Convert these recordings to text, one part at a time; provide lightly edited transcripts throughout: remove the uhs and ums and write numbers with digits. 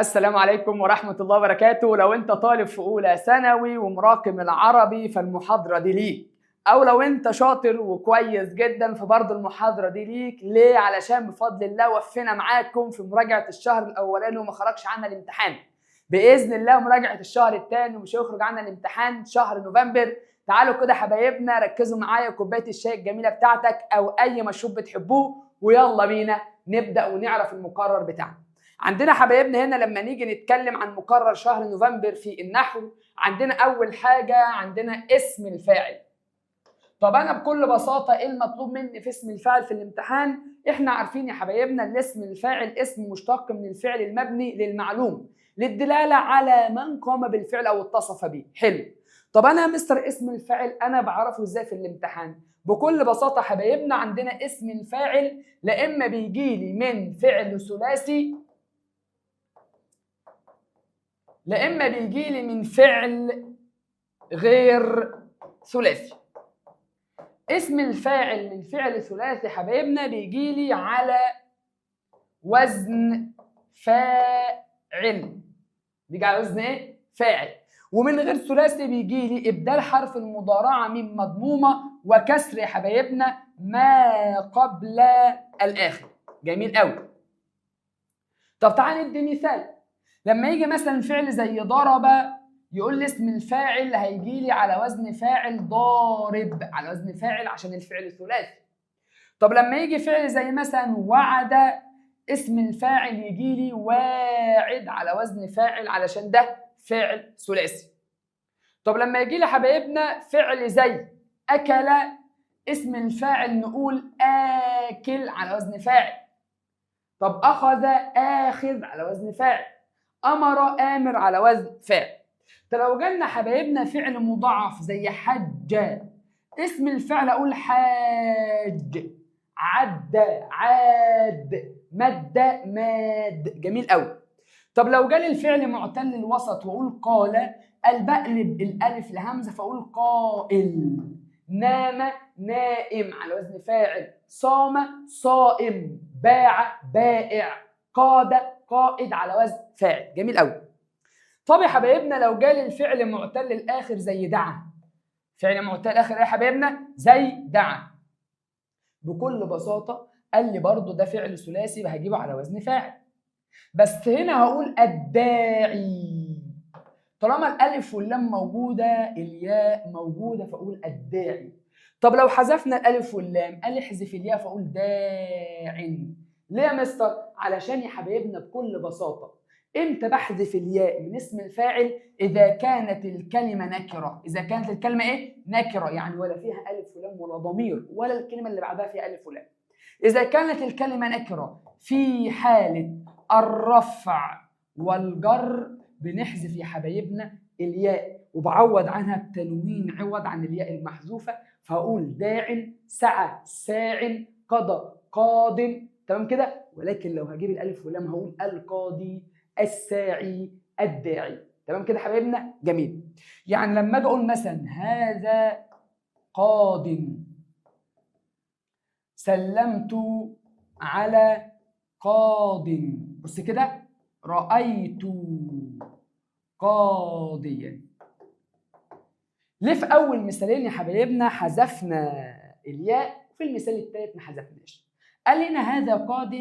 السلام عليكم ورحمة الله وبركاته. لو انت طالب في أولى ثانوي ومراكم العربي فالمحاضرة دي ليك، أو لو انت شاطر وكويس جدا فبرضه المحاضرة دي ليك. ليه؟ علشان بفضل الله وفينا معاكم في مراجعة الشهر الأولاني وما خرجش عنا الامتحان بإذن الله، مراجعة الشهر الثاني ومش هيخرج عنا الامتحان شهر نوفمبر. تعالوا كده حبايبنا، ركزوا معايا، كوباية الشاي الجميلة بتاعتك أو أي مشروب بتحبوه، ويلا بينا نبدأ ونعرف المقرر بتاعنا. عندنا حبايبنا هنا لما نيجي نتكلم عن مقرر شهر نوفمبر في النحو، عندنا أول حاجة عندنا اسم الفاعل. طب أنا بكل بساطة إيه المطلوب مني في اسم الفاعل في الامتحان؟ إحنا عارفين يا حبايبنا إن اسم الفاعل اسم مشتق من الفعل المبني للمعلوم للدلالة على من قام بالفعل أو اتصف به. حلو. طب أنا يا مستر اسم الفاعل أنا بعرفه إزاي في الامتحان؟ بكل بساطة حبايبنا عندنا اسم الفاعل لا إما بيجيلي من فعل ثلاثي، لا إما بيجيلي من فعل غير ثلاثي. اسم الفاعل من فعل ثلاثي حبايبنا بيجيلي على وزن فاعل، بيجي على وزن ايه؟ فاعل. ومن غير ثلاثي بيجيلي ابدال حرف المضارعة من مضمومة وكسر يا حبايبنا ما قبل الاخر. جميل قوي. طب تعالى ندي مثال. لما يجي مثلا فعل زي ضرب، يقول لي اسم الفاعل هيجي لي على وزن فاعل ضارب، على وزن فاعل عشان الفعل ثلاثي. طب لما يجي فعل زي مثلا وعد، اسم الفاعل يجي لي واعد على وزن فاعل علشان ده فعل ثلاثي. طب لما يجي لي حبايبنا فعل زي اكل، اسم الفاعل نقول اكل على وزن فاعل. طب اخذ، اخذ على وزن فاعل. امر، امر على وزن فاعل. طب لو جالنا حبايبنا فعل مضاعف زي حج، اسم الفعل اقول حاج، عد، عاد، مد، ماد. جميل قوي. طب لو جالي الفعل معتل الوسط واقول قال، بقلب الالف لهمزه فاقول قائل. نام، نائم على وزن فاعل. صام، صائم. باع، بائع. قاد، قائد على وزن فاعل. جميل قوي. طب يا حبايبنا لو جالي الفعل معتل الاخر زي دعا، فعل معتل الاخر ايه يا حبايبنا؟ زي دعا. بكل بساطة قال لي برضو ده فعل ثلاثي هجيبه على وزن فاعل، بس هنا هقول الداعي. طالما الالف واللام موجودة الياء موجودة فاقول الداعي. طب لو حذفنا الالف واللام، قال احذف الياء فاقول داع. ليه يا مستر؟ علشان يا حبايبنا بكل بساطة امتى بحذف الياء من اسم الفاعل؟ اذا كانت الكلمة نكره. اذا كانت الكلمة ايه؟ نكره، يعني ولا فيها الف ولام ولا ضمير ولا الكلمة اللي بعدها فيها الف ولام. اذا كانت الكلمة نكره في حاله الرفع والجر بنحذف يا حبايبنا الياء وبعوض عنها بتنوين عوض عن الياء المحذوفه، فهقول داع، سعى، ساع، قضى، قاض. تمام كده؟ ولكن لو هجيب الالف واللام هقول القاضي، الساعي، الداعي. تمام كده حبايبنا؟ جميل. يعني لما اجي اقول مثلا هذا قاض، سلمت على قاض، بص كده، رأيت قاضيا. ليه في اول مثالين يا حبايبنا حذفنا الياء وفي المثال الثالث ما حذفناش؟ قال لنا هذا قاض،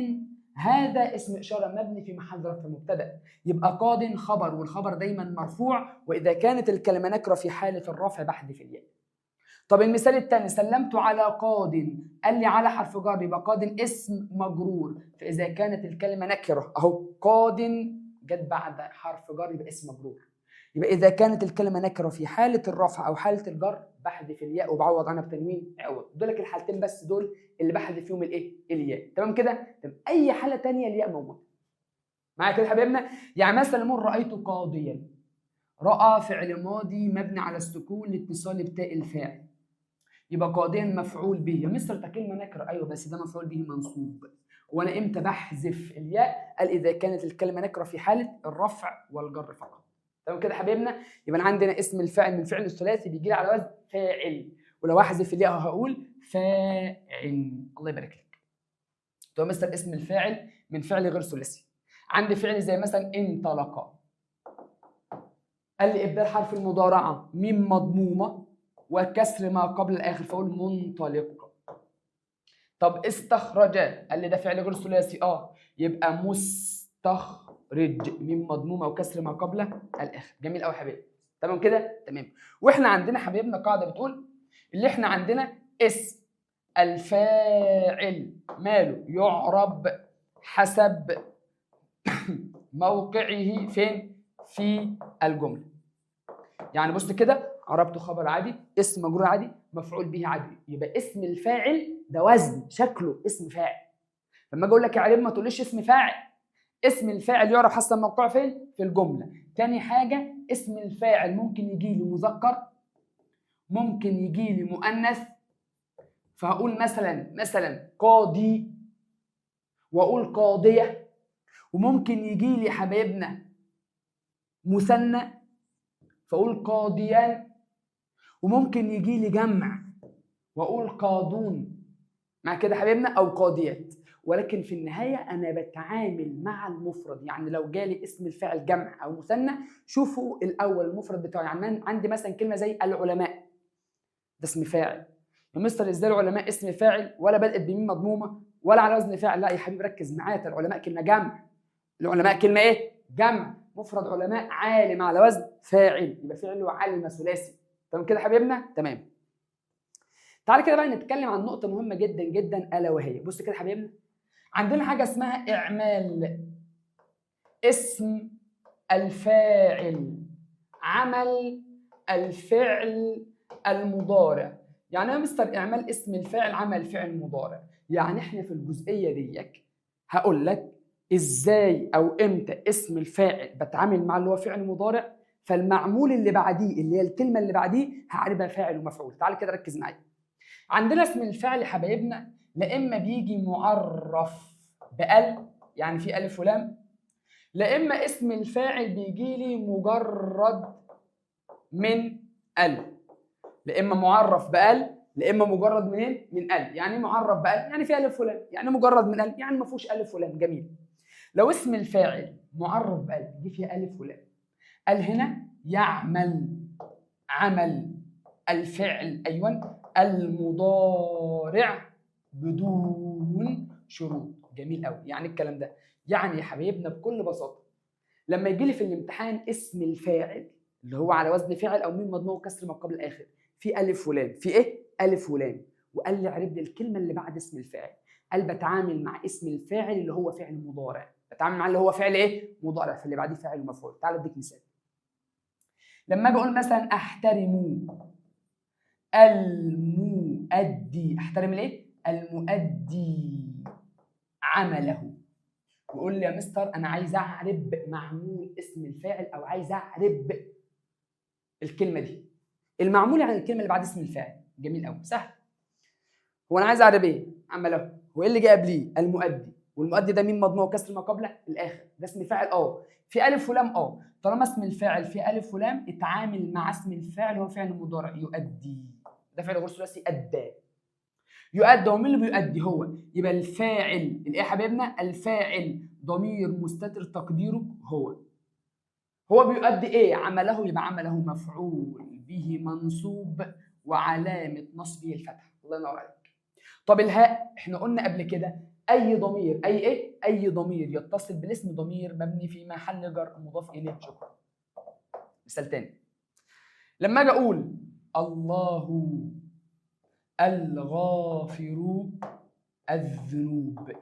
هذا اسم إشارة مبني في محل رفع مبتدأ، يبقى قاض خبر، والخبر دايما مرفوع، وإذا كانت الكلمة نكرة في حالة الرفع بحذف الياء. طب المثال الثاني سلمت على قاض، قال لي على حرف جر، يبقى قاض اسم مجرور، فإذا كانت الكلمة نكرة أهو قاض جت بعد حرف جر يبقى اسم مجرور، يبقى إذا كانت الكلمة نكرة في حالة الرفع أو حالة الجر بحذف الياء وبعوض عنها بتنوين عوض. دول الحالتين بس دول اللي بحذف فيهم الايه؟ الياء. تمام كده؟ تمام. أي حالة تانية الياء موجودة. معايا كده حبايبنا؟ يعني مثلا نقول رأيت قاضيا، رأى فعل ماضي مبني على السكون لاتصال بتاء الفاعل، يبقى قاضيا مفعول به. يا مستر ده كلمة نكرة، أيوه بس ده مفعول به منصوب. وأنا إمتى بحذف الياء؟ قال إذا كانت الكلمة نكرة في حالة الرفع والجر فقط. تمام كده حبايبنا؟ يبقى عندنا اسم الفاعل من فعل الثلاثي بيجي لي على وزن فاعل، ولو احذف الياء هقول فاعل. الله يبارك لك. طب مستر اسم الفاعل من فعل غير ثلاثي، عندي فعل زي مثلا انطلق، قال لي ابدال حرف المضارعة ميم مضمومة وكسر ما قبل الاخر، فاقول منطلق. طب استخرج، قال لي ده فعل غير ثلاثي، يبقى مستخرج، ميم مضمومة وكسر ما قبل الاخر. جميل قوي يا حبيبي، تمام كده؟ تمام. واحنا عندنا حبايبنا قاعدة بتقول اللي احنا عندنا اسم الفاعل ماله يعرب حسب موقعه فين؟ في الجملة. يعني بص كده، عربته خبر عادي، اسم مجرور عادي، مفعول به عادي، يبقى اسم الفاعل ده وزن شكله اسم فاعل. لما اجي اقول لك يا علم ما تقوليش اسم فاعل، اسم الفاعل يعرف حسب موقعه فين؟ في الجملة. تاني حاجة، اسم الفاعل ممكن يجي لي مذكر، ممكن يجي لي مؤنث، فهقول مثلا قاضي واقول قاضيه، وممكن يجي لي حبايبنا مثنى فاقول قاضيان، وممكن يجي لي جمع واقول قاضون، مع كده حبايبنا، او قاضيات. ولكن في النهاية انا بتعامل مع المفرد، يعني لو جالي اسم الفاعل جمع او مثنى شوفوا الاول المفرد بتاعه. يعني عندي مثلا كلمة زي العلماء، ده اسم فاعل. يا مستر ازاي العلماء اسم فاعل ولا بدات بميم مضمومة ولا على وزن فاعل؟ لا يا حبيبي ركز معايا، العلماء كلمة جمع، العلماء كلمة ايه؟ جمع، مفرد علماء عالم على وزن فاعل، يبقى فعله علم ثلاثي. تمام كده حبيبنا؟ تمام. تعالى كده بقى نتكلم عن نقطة مهمة جدا جدا، الا وهي بص كده حبيبنا، عندنا حاجة اسمها اعمال اسم الفاعل عمل الفعل المضارع. يعني ايه يا مستر اعمال اسم الفاعل عمل فعل مضارع؟ يعني احنا في الجزئية ديك هقول لك ازاي او امتى اسم الفاعل بتعامل مع اللي هو فعل مضارع، فالمعمول اللي بعديه اللي هي الكلمة اللي بعديه هعربها فاعل ومفعول. تعال كده ركز معايا. عندنا اسم الفاعل يا حبايبنا لا اما بيجي معرف بال، يعني في الف ولام، لا اما اسم الفاعل بيجي لي مجرد من ال، لا اما معرف بال لا اما مجرد منين؟ من ال. يعني معرف بال يعني في الف ولام، يعني مجرد من ال يعني ما فيهوش الف ولام. جميل. لو اسم الفاعل معرف بال جه فيها الف ولام، قال هنا يعمل عمل الفعل، ايوه، المضارع بدون شروط. جميل قوي. يعني الكلام ده يعني يا حبايبنا بكل بساطة لما يجي لي في الامتحان اسم الفاعل اللي هو على وزن فاعل او ميم مضمومة وكسر ما قبل الاخر في الف ولام، في ايه؟ الف ولام، وقال لي اعرب لي الكلمة اللي بعد اسم الفاعل. قال بتعامل مع اسم الفاعل اللي هو فعل مضارع، بتعامل مع اللي هو فعل ايه؟ مضارع، فاللي بعديه فاعل ومفعول. تعال اديك مثال. لما اجي اقول مثلا احترم المؤدي، احترم الايه؟ المؤدي عمله. ويقول لي يا مستر انا عايز اعرب معمول اسم الفاعل او عايز اعرب الكلمة دي. المعمول يعني الكلمة اللي بعد اسم الفاعل. جميل قوي، سهل. هو انا عايز اعرب ايه؟ عمله. هو ايه اللي جه قبليه؟ المؤدي، والمؤدي ده ميم مضمومة وكسر ما قبله الاخر، ده اسم فاعل في الف ولام. طالما اسم الفاعل في الف ولام اتعامل مع اسم الفاعل هو فعل مضارع يؤدي، ده فعل غير ثلاثي ادى. يؤدي، هو مين اللي بيؤدي؟ هو. يبقى الفاعل الايه يا حبايبنا؟ الفاعل ضمير مستتر تقديره هو. هو بيؤدي ايه؟ عمله، يبقى عمله مفعول به منصوب وعلامة نصبه الفتح. الله ينور عليك. طب الهاء احنا قلنا قبل كده اي ضمير، اي ايه؟ اي ضمير يتصل بالاسم ضمير مبني في محل جر مضاف اليه. شكرا. مثال تاني، لما اجي اقول الله الغافر الذنوب،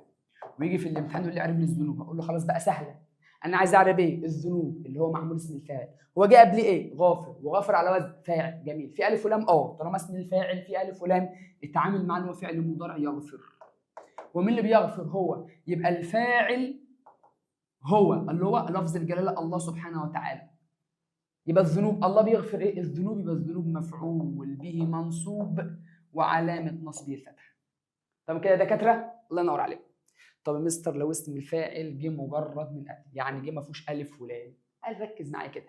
ويجي في الامتحان يقول لي اعرب لي الذنوب، اقول له خلاص بقى سهلة، انا عايز اعرب ايه؟ الذنوب اللي هو معمول اسم الفاعل. هو جه قبل ايه؟ غافر، وغافر على وزن فاعل. جميل. في الف ولام، طالما اسم الفاعل في الف ولام اتعامل معاه ان هو فعل مضارع يغفر. ومين اللي بيغفر؟ هو. يبقى الفاعل هو اللي هو لفظ الجلاله الله سبحانه وتعالى. يبقى الذنوب الله بيغفر ايه؟ الذنوب. يبقى الذنوب مفعول به منصوب وعلامة نصبه الفتح. طب كده يا دكاترة؟ الله ينور عليكم. طب يا مستر لو اسم الفاعل جه مجرد من الف، يعني جه ما فيهوش الف ولام، قال ركز معايا كده.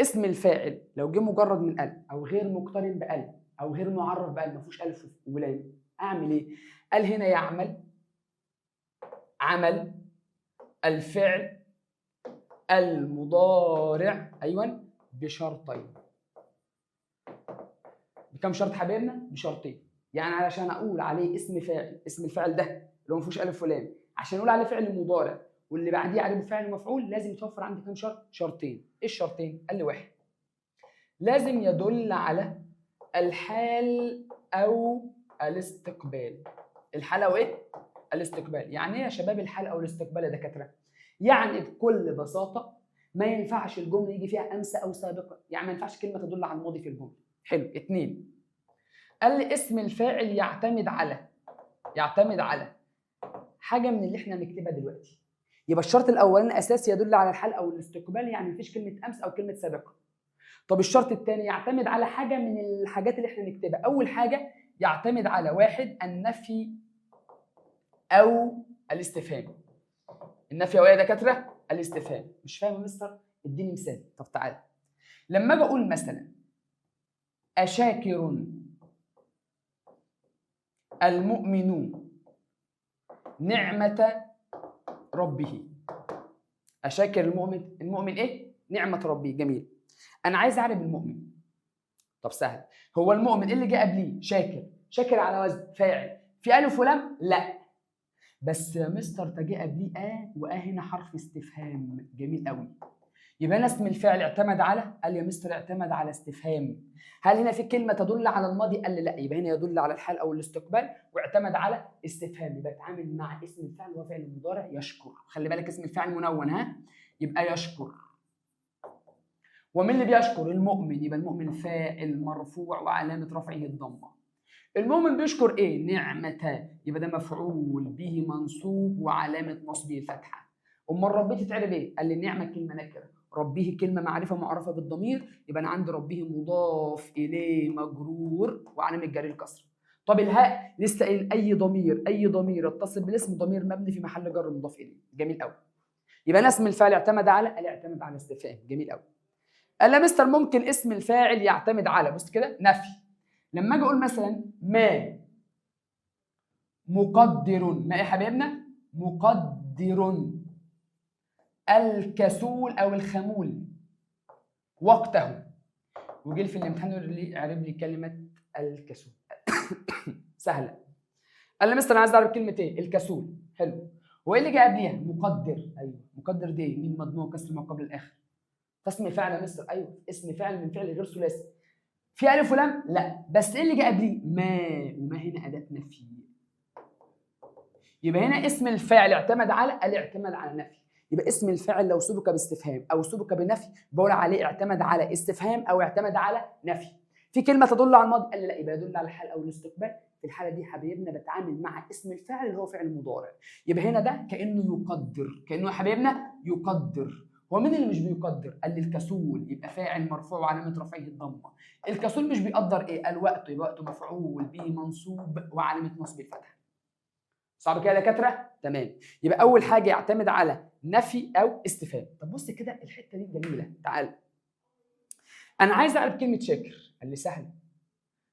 اسم الفاعل لو جه مجرد من الف او غير مقترن بالف او غير معرف بالف ما فيهوش الف ولام، اعمل ايه؟ قال هنا يعمل عمل الفعل المضارع ايوه بشرطين. بكم شرط حبايبنا؟ بشرطين. يعني علشان اقول عليه اسم فاعل، اسم الفاعل ده اللي هو ما فيهوش الف ولام، عشان اقول عليه فعل مضارع واللي بعديه عليه فعل مفعول، لازم يتوفر عندي كام شرط؟ شرطين. ايه الشرطين؟ قال لي واحد، لازم يدل على الحال او الاستقبال. الحال او ايه؟ الاستقبال. يعني ايه يا شباب الحال او الاستقبال يا دكاترة؟ يعني بكل بساطة ما ينفعش الجملة يجي فيها امس او سابقا، يعني ما ينفعش كلمة تدل على الماضي في الجملة. حلو. اتنين، قال لي اسم الفاعل يعتمد على، يعتمد على حاجة من اللي احنا هنكتبها دلوقتي. يبقى الشرط الاولاني اساسي يدل على الحال او الاستقبال، يعني مفيش كلمة امس او كلمة سابقا. طب الشرط الثاني يعتمد على حاجة من الحاجات اللي احنا نكتبها. اول حاجة يعتمد على واحد، النفي او الاستفهام. النفي او ايه يا دكاترة؟ الاستفهام. مش فاهم يا مستر؟ اديني مثال. طب تعالى، لما اجي اقول مثلا اشاكر المؤمن نعمة ربه. أشاكر المؤمن، المؤمن إيه؟ نعمة ربه. جميل. أنا عايز أعرف المؤمن. طب سهل، هو المؤمن إيه اللي جه قبليه؟ شاكر. شاكر على وزن فاعل، في ألف ولام؟ لا. بس يا مستر ده جه قبليه آ، وآ هنا حرف استفهام. جميل قوي. يبقى أنا اسم الفاعل اعتمد على، قال يا مستر اعتمد على استفهام. هل هنا في كلمة تدل على الماضي؟ قال لي لا. يبقى هنا يدل على الحال أو الاستقبال واعتمد على استفهام. يبقى اتعامل مع اسم الفاعل وهو فعل مضارع يشكر. خلي بالك اسم الفاعل منون، ها، يبقى يشكر. ومين اللي بيشكر؟ المؤمن. يبقى المؤمن فاعل مرفوع وعلامة رفعه الضمة. المؤمن بيشكر ايه؟ نعمة. يبقى ده مفعول به منصوب وعلامة نصبه الفتحة. امال ربيه تتعرب ايه؟ قال لي النعمة كلمة نكرة، ربيه كلمة معرفة معرفة بالضمير، يبقى أنا عندي ربيه مضاف إليه مجرور وعلامة جر الكسر. طب الهاء لسه قايل أي ضمير، أي ضمير اتصل بالاسم ضمير مبني في محل جر مضاف إليه. جميل قوي. يبقى أنا اسم الفاعل اعتمد على، قال اعتمد على استفهام. جميل قوي. قال يا مستر ممكن اسم الفاعل يعتمد على، بص كده، نفي. لما أجي أقول مثلا ما مقدر، ما إيه يا حبايبنا؟ مقدر الكسول او الخمول وقته. وجي في الامتحان يقول لي اعرب لي كلمة الكسول. سهلة. قال لي مستر انا عايز اعرف كلمة ايه؟ الكسول. حلو. هو ايه اللي جه قبليها؟ مقدر. ايوه مقدر دي ميم مضمومة كسر ما قبل الاخر. اسم فاعل يا مستر. ايوه اسم فاعل من فعل غير ثلاثي. في الف ولام؟ لا. بس ايه اللي جه قبليه؟ ما، وما هنا اداه نفي. يبقى هنا اسم الفاعل اعتمد على، قال اعتمد على نفي. يبقى اسم الفاعل لو سبق باستفهام او سبق بنفي بقول عليه اعتمد على استفهام او اعتمد على نفي. في كلمة تدل على الماضي؟ قال لي لا. يبقى يدل على الحال او الاستقبال. في الحالة دي حبايبنا بتعامل مع اسم الفاعل اللي هو فعل مضارع. يبقى هنا ده كانه يقدر، كانه يا حبايبنا يقدر. هو مين اللي مش بيقدر؟ قال لي الكسول. يبقى فاعل مرفوع وعلامة رفعه الضمة. الكسول مش بيقدر ايه؟ قال وقته. يبقى وقته مفعول به منصوب وعلامة نصبه الفتحة. صعب كده يا دكاترة؟ تمام. يبقى اول حاجة يعتمد على نفي او استفهام. طب بص كده الحتة دي جميلة. تعال، انا عايز اعرف كلمة شاكر. قال لي سهل،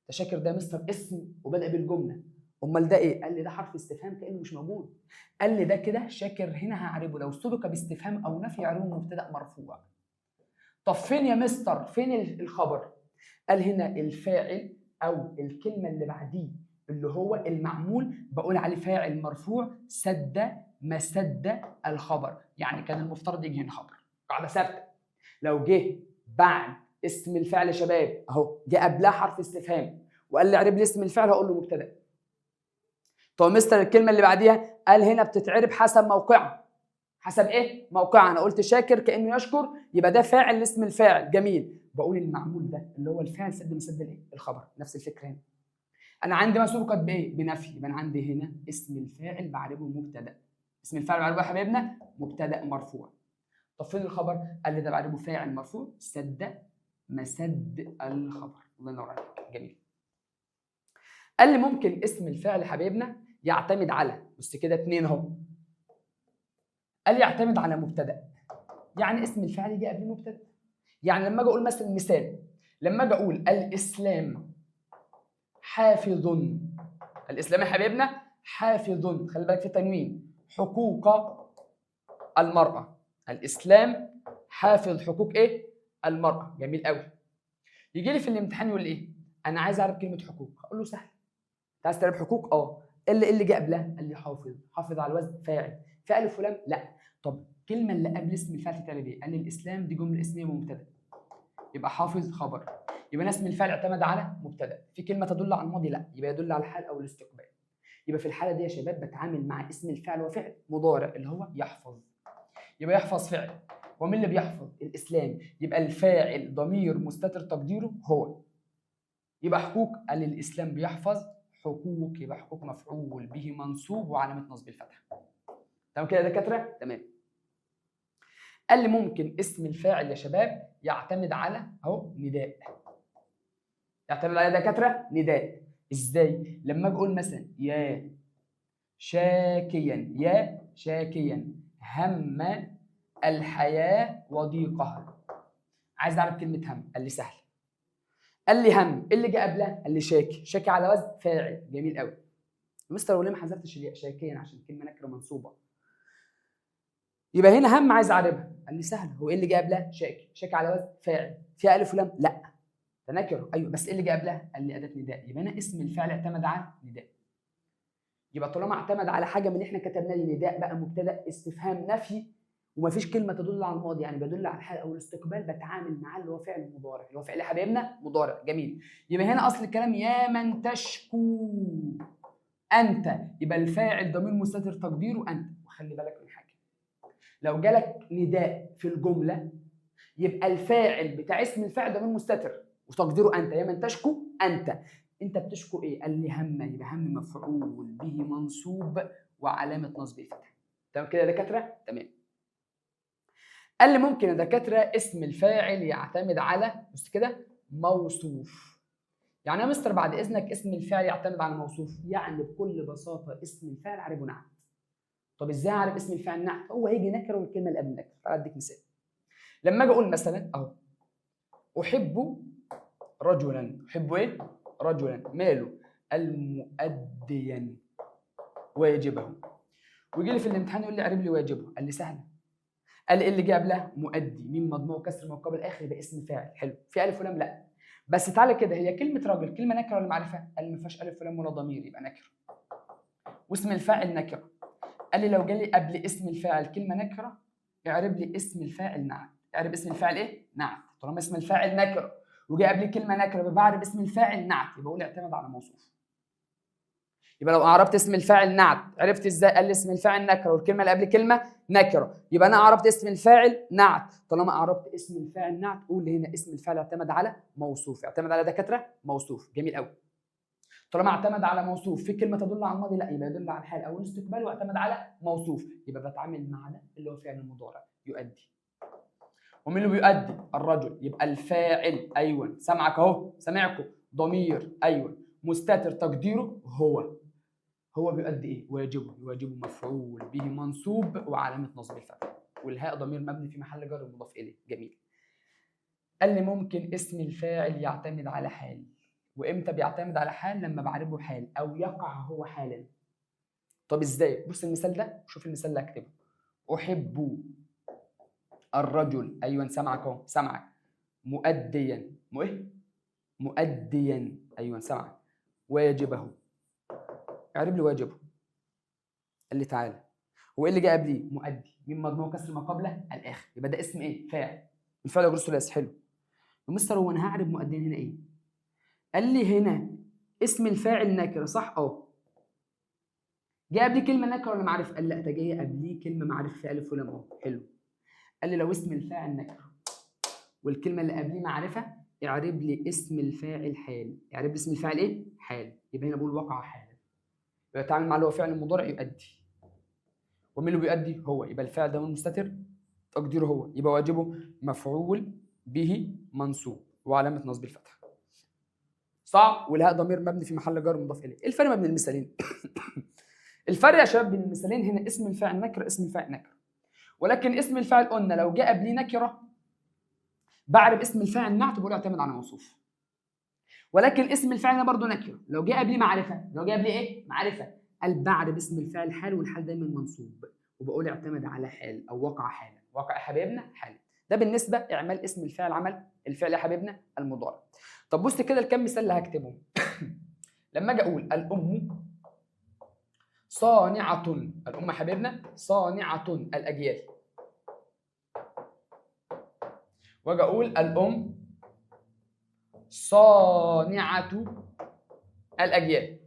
ده شاكر ده مستر اسم وبدا بالجملة، امال ده ايه؟ قال لي ده حرف استفهام كانه مش موجود. قال لي ده كده شاكر هنا هعربه لو سبق باستفهام او نفي يعربه مبتدا مرفوع. طب فين يا مستر؟ فين الخبر؟ قال هنا الفاعل او الكلمة اللي بعديه اللي هو المعمول بقول عليه فاعل مرفوع سد مسد الخبر. يعني كان المفترض يجي هنا خبر. قاعدة ثابتة، لو جه بعد اسم الفعل يا شباب اهو جه قبلها حرف استفهام وقال لي اعرب لي اسم الفعل هقول له مبتدا. طب مستر الكلمة اللي بعديها؟ قال هنا بتتعرب حسب موقعها. حسب ايه؟ موقعها. انا قلت شاكر كانه يشكر، يبقى ده فاعل لاسم الفاعل. جميل. بقول المعمول ده اللي هو الفاعل سد مسد الايه؟ الخبر. نفس الفكرة هنا. انا عندي ما سبقت بايه؟ بنفي. يبقى انا عندي هنا اسم الفاعل بعربه مبتدا. اسم الفاعل بعربه يا حبايبنا مبتدا مرفوع. طب فين الخبر؟ قال لي ده بعربه فاعل مرفوع سد مسد الخبر. الله ينور عليك. جميل. قال لي ممكن اسم الفاعل يا حبايبنا يعتمد على، بص كده اتنين اهو. قال لي يعتمد على مبتدا. يعني اسم الفاعل يجي قبل مبتدا. يعني لما اجي اقول مثلا مثال، لما اجي اقول الاسلام حافظ، الاسلام يا حبايبنا حافظ، خلي بالك في تنوين، حقوق المرأة. الإسلام حافظ حقوق إيه؟ المرأة. جميل قوي. يجي لي في الامتحان يقول إيه؟ أنا عايز أعرف كلمة حقوق. أقول له سهل. أنت عايز تعرف حقوق؟ أه. اللي جه قبلها؟ قال لي حافظ. حافظ على الوزن فاعل. فعل فلان؟ لا. طب الكلمة اللي قبل اسم الفاعل تتعرب إيه؟ قال لي الإسلام دي جملة اسمية ومبتدأ. يبقى حافظ خبر. يبقى اسم الفاعل اعتمد على مبتدأ. في كلمة تدل على الماضي؟ لا، يبقى يدل على الحال أو الاستقبال. يبقى في الحالة دي يا شباب بتعامل مع اسم الفاعل وفعل مضارع اللي هو يحفظ. يبقى يحفظ فعل، ومين اللي بيحفظ؟ الإسلام. يبقى الفاعل ضمير مستتر تقديره هو. يبقى حقوق، قال الإسلام بيحفظ حقوق، يبقى حقوق مفعول به منصوب وعلامة نصب الفتحة. تمام كده يا دكاترة؟ تمام. قال لي ممكن اسم الفاعل يا شباب يعتمد على اهو نداء. يعتمد على دكاترة نداء. ازاي؟ لما اجي اقول مثلا يا شاكيا، يا شاكيا هم الحياة وضيقها. عايز اعرف كلمة هم، قال لي سهل. قال لي هم، ايه اللي جه قبلها؟ قال لي شاكي. شاكي على وزن فاعل. جميل قوي. مستر وليه ما حذفتش الياء؟ شاكيا عشان كلمة نكرة منصوبة. يبقى هنا هم عايز اعربها، قال لي سهل. هو ايه اللي جه قبلها؟ شاكي. شاكي على وزن فاعل. فيها الف ولام؟ لا، ده نكره. ايوه، بس ايه اللي جه قبلها؟ قال لي اداه نداء. يبقى انا اسم الفاعل اعتمد على نداء. يبقى طالما اعتمد على حاجة من اللي احنا كتبناه دي، نداء بقى، مبتدا، استفهام، نفي، ومفيش كلمة تدل على الماضي، يعني بيدل على الحال او الاستقبال، بتعامل معاه اللي هو فعل مضارع، اللي هو فعل حبايبنا مضارع. جميل. يبقى هنا اصل الكلام يا من تشكو انت، يبقى الفاعل ضمير مستتر تقديره انت. وخلي بالك من حاجة، لو جالك نداء في الجملة يبقى الفاعل بتاع اسم الفاعل ضمير مستتر وتقديره انت. يا من تشكو انت، انت بتشكو ايه؟ قال لي هم، يبقى هم مفعول به منصوب وعلامة نصبه الفتحة. تمام كده يا دكاترة؟ تمام. قال لي ممكن يا دكاترة اسم الفاعل يعتمد على، بص كده، موصوف. يعني يا مستر بعد اذنك اسم الفاعل يعتمد على موصوف، يعني بكل بساطة اسم الفاعل عارفه نعت. طب ازاي اعرف اسم الفاعل نعت؟ هو هيجي نكره والكلمة اللي قبل نكره. تعالى اديك مثال. لما اجي اقول مثلا اهو احب رجلا، احب ايه؟ رجلا، ماله؟ المؤديا واجبه. ويجي لي في الامتحان يقول لي اعرب لي واجبه، قال لي سهلة. قال لي ايه اللي جه قبلها؟ مؤدي، ميم مضموم كسر ما قبل الاخر، يبقى اسم فاعل. حلو. في الف ولام؟ لا. بس تعالى كده، هي كلمة راجل كلمة نكره ولا معرفة؟ قال ما فيهاش الف ولام ولا ضمير، يبقى نكره. واسم الفاعل نكره. قال لي لو جالي قبل اسم الفاعل كلمة نكره اعرب لي اسم الفاعل نعت. اعرب اسم الفاعل ايه؟ نعت. طالما اسم الفاعل نكره وجاء قبل كلمة نكره يبقى بعرب اسم الفاعل نعت، يبقى اقول اعتمد على موصوف. يبقى لو اعربت اسم الفاعل نعت عرفت ازاي؟ قال لي اسم الفاعل نكره والكلمة اللي قبل كلمة نكره، يبقى انا اعربت اسم الفاعل نعت. طالما اعربت اسم الفاعل نعت قول هنا اسم الفاعل اعتمد على موصوف. اعتمد على دكاترة موصوف. جميل قوي. طالما اعتمد على موصوف في كلمة تدل على الماضي؟ لا، يبقى يدل على الحال او الاستقبال واعتمد على موصوف، يبقى بتعامل مع ده اللي هو فعل المضارع يؤدي. ومين اللي بيؤدي؟ الرجل. يبقى الفاعل، ايوه سامعك اهو، سامعكم، ضمير، ايوه مستتر تقديره هو. هو بيؤدي ايه؟ واجبه. واجبه مفعول به منصوب وعلامة نصب الفتحة، والهاء ضمير مبني في محل جر مضاف اليه. جميل. قال لي ممكن اسم الفاعل يعتمد على حال. وامتى بيعتمد على حال؟ لما بعربه حال او يقع هو حالا. طب ازاي؟ بص المثال ده وشوف المثال اللي هكتبه. احب الرجل، ايوه سامعك اهو، سامعك، مؤديا، ايه؟ مؤديا، ايوه سامعك، واجبه. اعرب لي واجبه. قال لي تعالى، هو ايه اللي جه قبليه؟ مؤدي، ميم مضموم كسر ما قبله الاخر، يبقى ده اسم ايه؟ فاعل. الفعل يجر ثلاثي. حلو. يا مستر هو انا هعرب مؤديا هنا ايه؟ قال لي هنا اسم الفاعل نكره، صح؟ اه. جه قبليه كلمة نكره ولا معرفة؟ قال لا، ده جاية قبليه كلمة معرفة في الف ولام اهو. حلو. قال لي لو اسم الفاعل نكره والكلمة اللي قبليه معرفة اعرب لي اسم الفاعل حال. اعرب لي اسم الفاعل ايه؟ حال. يبقى هنا بقول وقع حالا. يبقى اتعامل مع اللي هو فعل مضارع يؤدي. ومين اللي بيؤدي؟ هو. يبقى الفاعل ده مستتر تقديره هو، يبقى واجبه مفعول به منصوب وعلامة نصب الفتحة. صعب. والهاء ضمير مبني في محل جر مضاف اليه. ايه الفرق ما بين المثالين؟ الفرق يا شباب بين المثالين هنا اسم الفاعل نكره، اسم الفاعل نكره. ولكن اسم الفاعل قلنا لو جاء قبليه نكره بعرب اسم الفاعل نعت بقول اعتمد على موصوف. ولكن اسم الفاعل برضه نكره، لو جاء قبليه معرفة، لو جاء قبليه ايه؟ معرفة، قال بعرب اسم الفاعل حال، والحال دايما منصوب، وبقول اعتمد على حال او وقع حالا. وقع يا حبايبنا حالا. ده بالنسبة اعمال اسم الفاعل عمل الفعل يا حبايبنا المضارع. طب بص كده الكام مثال اللي هكتبهم. لما اجي اقول الام صانعه، الام حبايبنا صانعه الاجيال، واجي اقول الام صانعه الاجيال،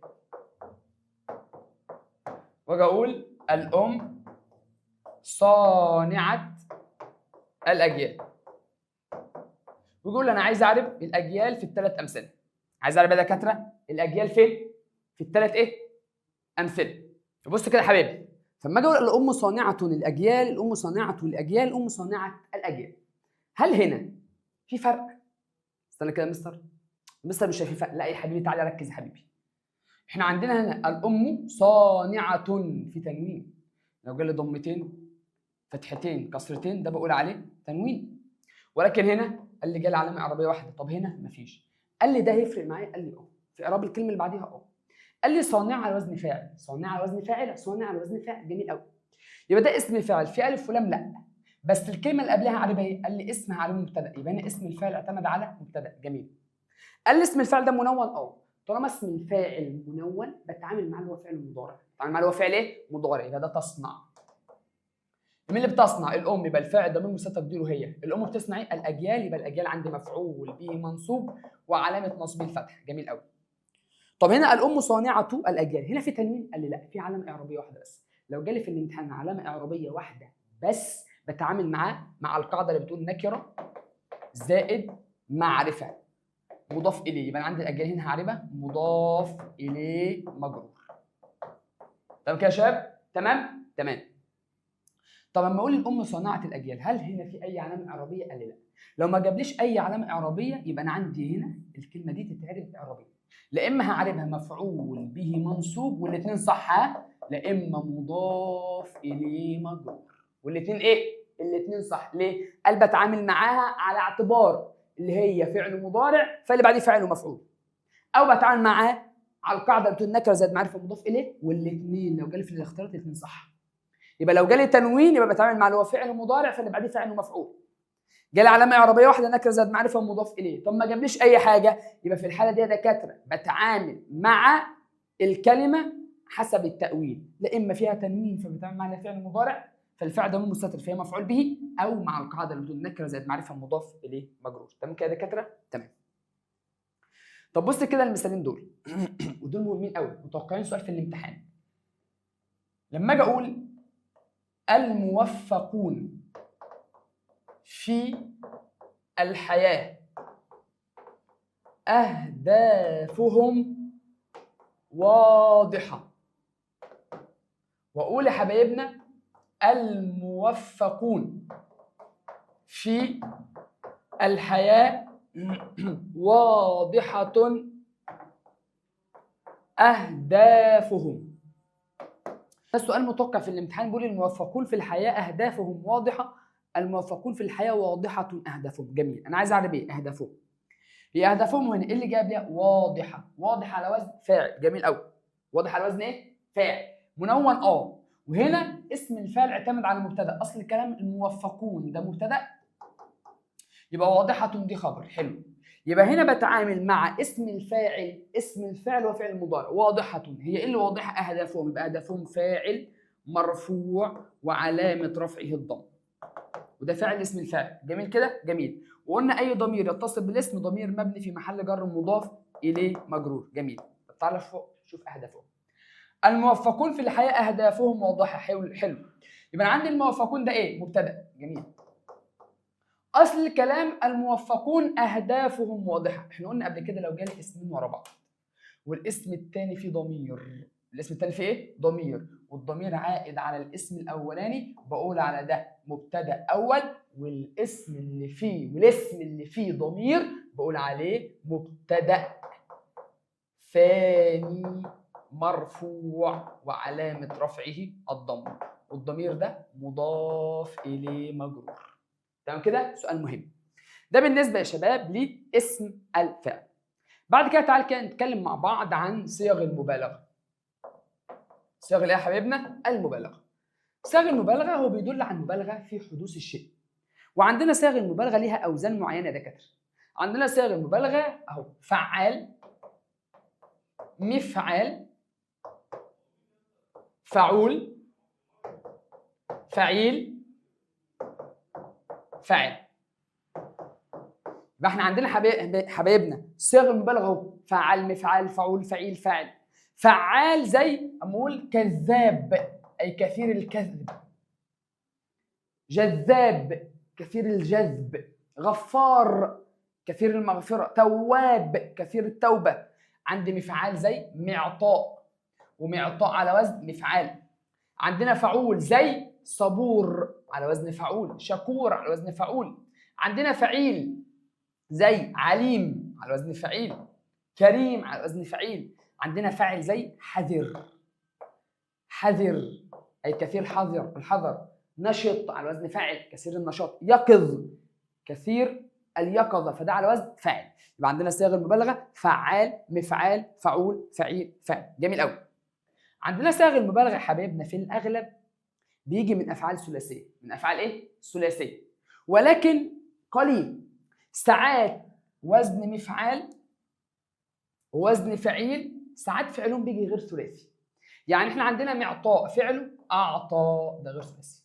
واجي اقول الام صانعه الاجيال، ويقول انا عايز اعرف الاجيال في الثلاث امثلة. عايز اعرف يا دكاترة الاجيال فين؟ في الثلاث ايه؟ امثلة. بص كده يا حبيبي، فلما اجي اقول الام صانعه الاجيال، الام صانعه الاجيال، الام صانعه الاجيال، هل هنا في فرق؟ استنى كده يا مستر، مستر مش شايف فرق. لا يا حبيبي تعالى ركز يا حبيبي، احنا عندنا هنا الام صانعه في تنوين، لو جالي ضمتين فتحتين كسرتين ده بقول عليه تنوين، ولكن هنا قال لي جالي علامة اعرابيه واحدة، طب هنا مفيش. قال لي ده هيفرق معايا؟ قال لي اه في اعراب الكلمة اللي بعديها اه. قال لي صانعه على وزن فاعل، صانعه على وزن فاعل، صانعه على وزن فاعل، جميل قوي. يبقى ده اسم فاعل في الف ولام؟ لا، بس الكلمة اللي قبلها عاربه ايه؟ قال لي اسمها على مبتدا، يبقى انا اسم الفاعل اعتمد على مبتدا، جميل. قال لي اسم الفاعل ده منون؟ اه، طالما اسم الفاعل منون بتعامل معاه اللي هو فعل مضارع، بتعامل معاه اللي هو فعل ايه؟ مضارع، يبقى ده تصنع. مين اللي بتصنع؟ الام، يبقى الفاعل ضمير مستتر تقديره هي. الام بتصنع ايه؟ الاجيال، يبقى الاجيال عندي مفعول به منصوب وعلامة نصبه الفتح، جميل قوي. طب هنا الام صانعه الاجيال، هنا في تنوين؟ قال لي لا، في علامة اعرابيه واحدة بس. لو جالي في الامتحان علامة اعرابيه واحدة بس بتعامل معاه مع القاعدة اللي بتقول نكره زائد معرفة مضاف اليه، يبقى انا عندي الاجيال هنا هعربها مضاف اليه مجرور. تمام كده يا شباب؟ تمام؟ تمام. طب لما اقول الام صانعه الاجيال، هل هنا في اي علامة اعرابيه؟ قال لي لا. لو ما جابليش اي علامة اعرابيه يبقى انا عندي هنا الكلمة دي تتعرب اعرابيه، لا اما هعربها مفعول به منصوب والاثنين صح، لا اما مضاف اليه مجرور والاثنين ايه؟ الاثنين صح. ليه؟ قال بتعامل معاها على اعتبار اللي هي فعل مضارع فاللي بعديه فاعل ومفعول، او بتعامل معاه على القاعدة بتقول نكره زائد معرفة مضاف اليه، والاثنين لو جالي في الاختيارات الاثنين صح. يبقى لو جالي تنوين يبقى بتعامل مع اللي هو فعل مضارع فاللي بعديه فاعل ومفعول. جالي علامة اعرابيه واحدة نكره زائد معرفة مضاف اليه، طب ما جابليش اي حاجة يبقى في الحالة دي يا دكاترة بتعامل مع الكلمة حسب التاويل، لا اما فيها تنوين فبتعامل مع فعل مضارع فالفعل ده مستتر فيها مفعول به، او مع القاعدة اللي بتقول نكره زائد معرفة مضاف اليه مجرور. تمام كده يا دكاترة؟ تمام. طب بص كده المثالين دول ودول مهمين قوي، متوقعين سؤال في الامتحان. لما اجي اقول الموفقون في الحياة أهدافهم واضحة، وأقول يا حبايبنا الموفقون في الحياة واضحة أهدافهم. ده سؤال متوقع في الامتحان، بيقول الموفقون في الحياة أهدافهم واضحة، الموفقون في الحياة واضحة أهدافهم. جميل، أنا عايز أعرف إيه أهدافهم؟ هي أهدافهم هنا إيه اللي جاب ليها؟ واضحة، واضحة على وزن فاعل، جميل أوي. واضح على وزن إيه؟ فاعل، منون أه، وهنا اسم الفاعل اعتمد على المبتدأ، أصل الكلام الموفقون ده مبتدأ، يبقى واضحة دي خبر، حلو. يبقى هنا بتعامل مع اسم الفاعل، اسم الفاعل وفعل المضارع، واضحة هي ايه اللي واضحة؟ أهدافهم، يبقى أهدافهم فاعل مرفوع وعلامة رفعه الضم، وده فاعل اسم الفاعل، جميل كده؟ جميل. وقلنا أي ضمير يتصل بالاسم ضمير مبني في محل جر مضاف إليه مجرور، جميل. طب تعالى شوف أهدافهم. الموفقون في الحياة أهدافهم واضحة، حلو حلو. يبقى أنا عندي الموفقون ده إيه؟ مبتدأ، جميل. أصل الكلام الموفقون أهدافهم واضحة، إحنا قلنا قبل كده لو جالي اسمين ورا بعض والاسم الثاني فيه ضمير، الاسم الثاني فيه إيه؟ ضمير، والضمير عائد على الاسم الأولاني، بقول على ده مبتدأ أول، والاسم اللي فيه ضمير بقول عليه مبتدأ ثاني مرفوع وعلامة رفعه الضم، والضمير ده مضاف إليه مجرور. تمام كده؟ سؤال مهم. ده بالنسبة يا شباب لاسم الفعل. بعد كده تعال كده نتكلم مع بعض عن صيغ المبالغة. صيغ ايه يا حبايبنا؟ المبالغة. صيغ المبالغة هو بيدل عن مبالغه في حدوث الشيء. وعندنا صيغ المبالغة ليها اوزان معينة يا دكاترة. عندنا صيغ المبالغة اهو: فعال، مفعال، فعول، فعيل، فاعل. يبقى احنا عندنا حبايبنا صيغ المبالغة اهو: فعال، مفعال، فعول، فعيل، فاعل. فعال زي اقول كذاب اي كثير الكذب، جذاب كثير الجذب، غفار كثير المغفرة، تواب كثير التوبة. عندي مفعال زي معطاء، ومعطاء على وزن مفعال. عندنا فعول زي صبور على وزن فعول، شكور على وزن فعول. عندنا فعيل زي عليم على وزن فعيل، كريم على وزن فعيل. عندنا فاعل زي حذر، حذر أي كثير حذر الحذر، نشط على وزن فاعل كثير النشاط، يقظ كثير اليقظة، فده على وزن فاعل. يبقى عندنا صيغ المبالغة فعال، مفعال، فعول، فعيل، فاعل. جميل قوي. عندنا صيغ المبالغة يا حبايبنا في الأغلب بيجي من أفعال ثلاثية، من أفعال إيه؟ ثلاثية، ولكن قليل. ساعات وزن مفعال ووزن فعيل، ساعات فعلهم بيجي غير ثلاثي. يعني احنا عندنا معطاء فعله أعطى، ده غير ثلاثي.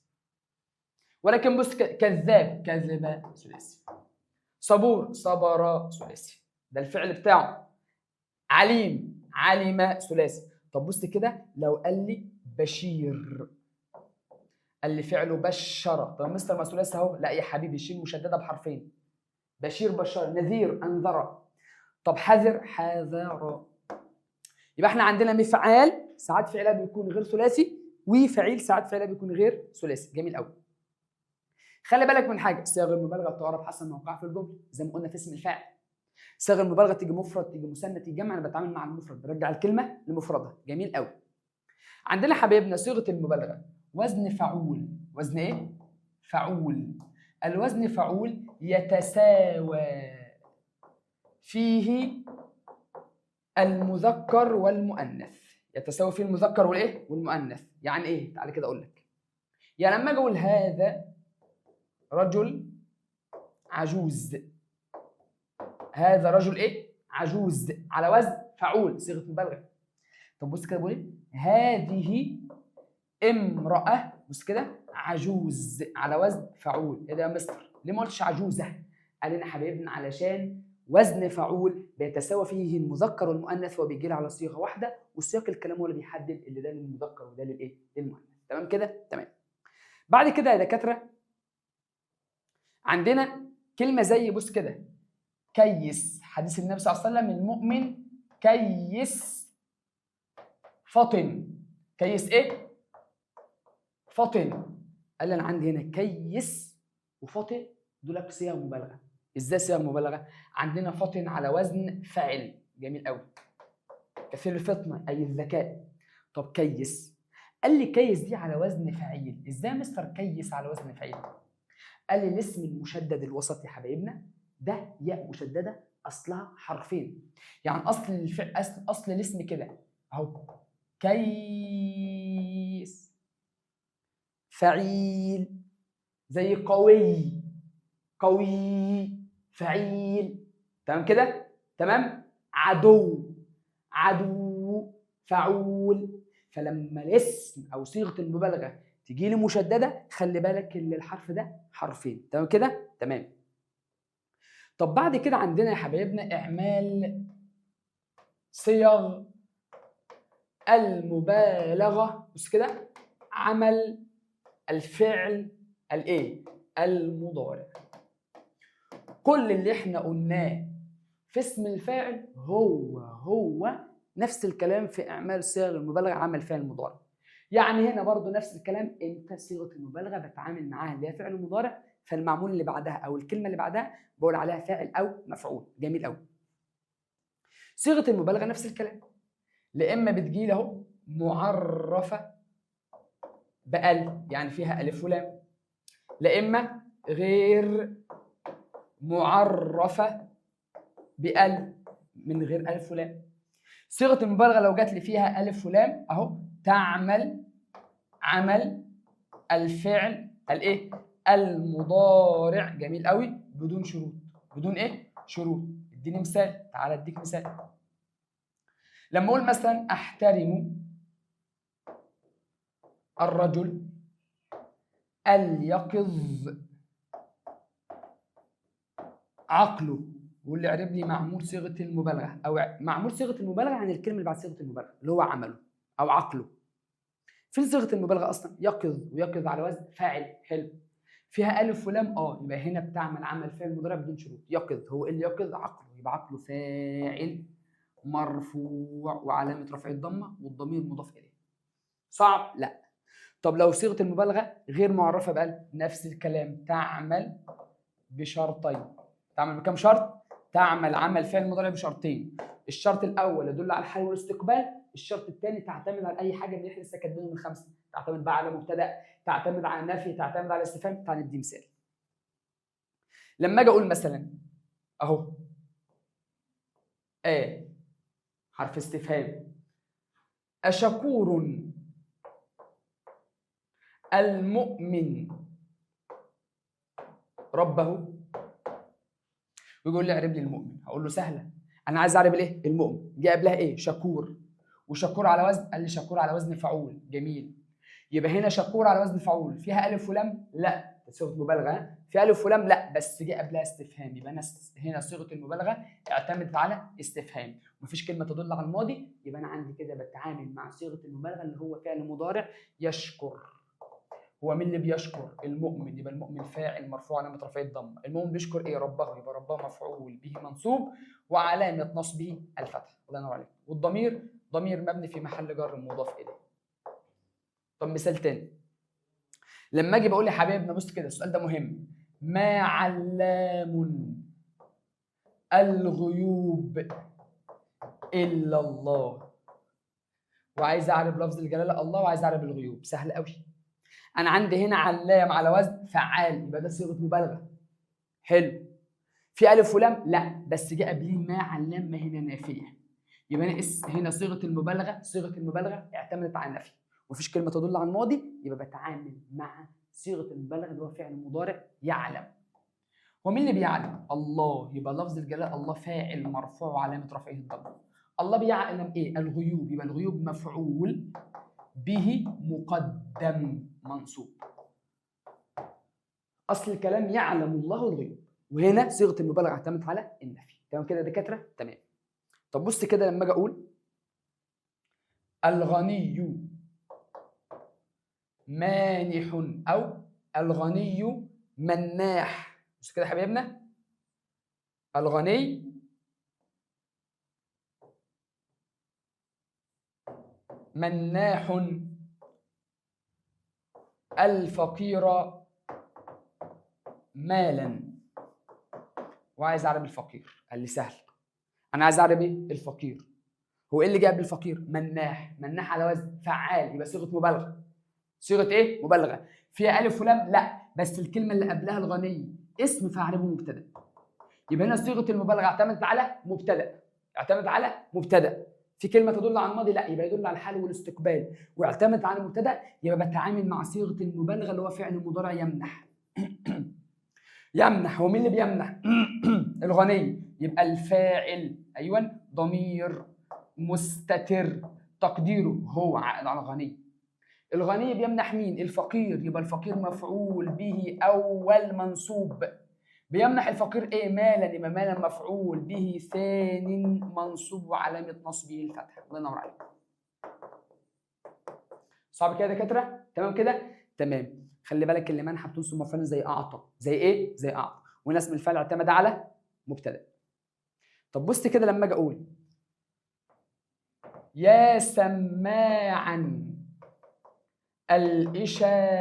ولكن بص، كذاب كذب ثلاثي، صبور صبر ثلاثي، ده الفعل بتاعه. عليم علم ثلاثي. طب بص كده، لو قال لي بشير، قال لي فعله بشر، طب مستر ما ثلاثي اهو. لا يا حبيبي، شين مشددة بحرفين، بشير بشر، نذير انذر، طب حذر حذر. يبقى احنا عندنا مفعال ساعات فعلها بيكون غير ثلاثي، وفعيل ساعات فعلها بيكون غير ثلاثي. جميل قوي. خلي بالك من حاجة، صيغ المبالغة بتعرف حسب موقعها في الجملة زي ما قلنا في اسم الفاعل. صيغ المبالغة تيجي مفرد، تيجي مثنى، تيجي جمع. انا بتعامل مع المفرد، برجع الكلمة لمفردها. جميل قوي. عندنا حبايبنا صيغة المبالغة وزن فعول. وزن ايه؟ فعول. الوزن فعول يتساوى فيه المذكر والمؤنث. يتساوى فيه المذكر والايه؟ والمؤنث. يعني ايه؟ تعالى كده اقول لك. يعني لما اجي اقول هذا رجل عجوز، هذا رجل ايه؟ عجوز، على وزن فعول، صيغة مبالغه. طب بص كده بقول ايه؟ هذه امراة، بص كده، عجوز على وزن فعول. ايه ده يا مستر؟ ليه ما قلتش عجوزه؟ قال لنا حبايبنا علشان وزن فعول بيتساوى فيه المذكر والمؤنث، وبيجي لي على صيغة واحدة، وسياق الكلام هو اللي بيحدد اللي ده للمذكر وده للايه؟ للمؤنث. تمام كده؟ تمام. بعد كده يا دكاترة عندنا كلمة زي بص كده كيس، حديث النبي صلى الله عليه وسلم المؤمن كيس فطن. كيس ايه؟ فطن. قال لي انا عندي هنا كيس وفطن، دول صيغ مبالغه. ازاي صيغ مبالغه؟ عندنا فطن على وزن فاعل، جميل قوي، كثير الفطنة اي الذكاء. طب كيس، قال لي كيس دي على وزن فعيل. ازاي يا مستر كيس على وزن فعيل؟ قال لي الاسم المشدد الوسط يا حبايبنا ده ياء مشددة اصلها حرفين، يعني اصل الفعل، اصل الاسم كده اهو، كيس فعيل، زي قوي قوي فعيل. تمام كده؟ تمام. عدو عدو فعول. فلما الاسم او صيغة المبالغة تجي لي مشددة خلي بالك ان الحرف ده حرفين. تمام كده؟ تمام. طب بعد كده عندنا يا حبايبنا اعمال صيغ المبالغة، بص كده، عمل الفعل الايه؟ المضارع. كل اللي احنا قلناه في اسم الفاعل هو هو نفس الكلام في اعمال صيغ المبالغة عمل فعل مضارع. يعني هنا برضو نفس الكلام، انت صيغة المبالغة بتعامل معاها اللي هي فعل مضارع، فالمعمول اللي بعدها او الكلمة اللي بعدها بقول عليها فاعل او مفعول. جميل قوي. صيغة المبالغة نفس الكلام، لا اما بتجي اهو معرفة بال يعني فيها الف ولام، لا اما غير معرفة بال من غير الف ولام. صيغة المبالغة لو جات لي فيها الف ولام اهو، تعمل عمل الفعل الايه؟ المضارع. جميل قوي، بدون شروط. بدون ايه؟ شروط. اديني مثال، تعالى اديك مثال. لما اقول مثلا احترم الرجل اليقظ عقله، واللي اعرب لي معمول صيغة المبالغة، او معمول صيغة المبالغة عن الكلمة اللي بعد صيغة المبالغة اللي هو عمله او عقله. فين صيغة المبالغة اصلا؟ يقظ، ويقظ على وزن فاعل. حلو، فيها الف ولام، يبقى هنا بتعمل عمل فعل مضارع بدون شروط. يقظ، هو اللي يقظ عقله، يبقى عقله فاعل مرفوع وعلامة رفعه الضمة والضمير مضاف اليه. صعب؟ لا. طب لو صيغة المبالغة غير معرفة بقى، نفس الكلام، تعمل بشرطين. تعمل بكم شرط؟ تعمل عمل فعل مضارع بشرطين. الشرط الاول يدل على الحال والاستقبال، الشرط الثاني تعتمد على اي حاجة من اللي احنا لسه كاتبينه من 5، تعتمد بقى على مبتدا، تعتمد على نفي، تعتمد على استفهام. تعال ندي مثال. لما اجي اقول مثلا اهو حرف استفهام، اشكور المؤمن ربه، ويقول لي اعرب لي المؤمن. هقول له سهلة، انا عايز اعرب الايه؟ المؤمن. جه قبلها ايه؟ شكور، وشكور على وزن، قال لي شكور على وزن فعول. جميل، يبقى هنا شكور على وزن فعول، فيها الف ولام؟ لا، صيغة مبالغه. فيها الف ولام؟ لا، بس جه قبلها استفهام، يبقى انا هنا صيغة المبالغة اعتمدت على استفهام، مفيش كلمة تدل على الماضي، يبقى انا عندي كده بتعامل مع صيغة المبالغة اللي هو فعل مضارع يشكر. هو مين اللي بيشكر؟ المؤمن، يبقى المؤمن فاعل مرفوع علامة رفعه الضمة. المؤمن بيشكر ايه؟ ربه، يبقى ربه مفعول به منصوب وعلامة نصبه الفتح. الله ينور عليك. والضمير ضمير مبني في محل جر مضاف اليه. طب مثال تاني، لما اجي بقول يا حبايبنا بص كده، السؤال ده مهم. ما علام الغيوب الا الله، وعايز اعرب لفظ الجلاله الله، وعايز اعرب الغيوب. سهل قوي، انا عندي هنا علام على وزن فعال، يبقى ده صيغة مبالغه. حلو، في الف ولام؟ لا، بس جه قبليه ما علام، ما هنا نافية، يبقى انا هنا صيغة المبالغة، صيغة المبالغة اعتمدت على النفي، مفيش كلمة تدل على الماضي، يبقى بتعامل مع صيغة المبالغة اللي هو فعل مضارع يعلم. هو مين اللي بيعلم؟ الله، يبقى لفظ الجلاله الله فاعل مرفوع وعلامة رفعه الضمة. الله بيعلم ايه؟ الغيوب، يبقى الغيوب مفعول به مقدم منصوب. اصل الكلام يعلم الله الغيوب، وهنا صيغة المبالغة اعتمدت على النفي. تمام كده يا دكاترة؟ تمام. طب بص كده، لما اجي اقول الغني مانح او الغني مناح، بص كده يا حبايبنا، الغني مناح الفقير مالا، وعايز اعرب الفقير. قال لي سهل، انا عايز اعرب ايه؟ الفقير. هو ايه اللي جاب الفقير؟ مناح، مناح على وزن فعال، يبقى صيغة مبالغه. صيغة ايه؟ مبالغه. فيها الف ولام؟ لا، بس الكلمة اللي قبلها الغني اسم فاعربه مبتدا، يبقى هنا صيغة المبالغة اعتمدت على مبتدا، اعتمدت على مبتدا. في كلمة تدل على الماضي؟ لا، يبقى يدل على الحال والاستقبال، واعتمد على المبتدا، يبقى بتعامل مع صيغة المبالغة اللي هو فعل مضارع يمنح. يمنح، هو مين اللي بيمنح؟ الغني، يبقى الفاعل ايوه ضمير مستتر تقديره هو عائد على الغني. الغني بيمنح مين؟ الفقير، يبقى الفقير مفعول به اول منصوب. بيمنح الفقير ايه؟ مالا، يبقى مالا مفعول به ثان منصوب وعلامة نصبه الفتحة. الله ينور عليك. صعب كده يا دكاترة؟ تمام كده؟ تمام. خلي بالك اللي منحه بتنصب مفعول زي اعطى، زي ايه؟ زي اعطى، وناس من الفعل اعتمد على مبتدا. طب بص كده، لما اجي اقول يا سماعا الاشاعات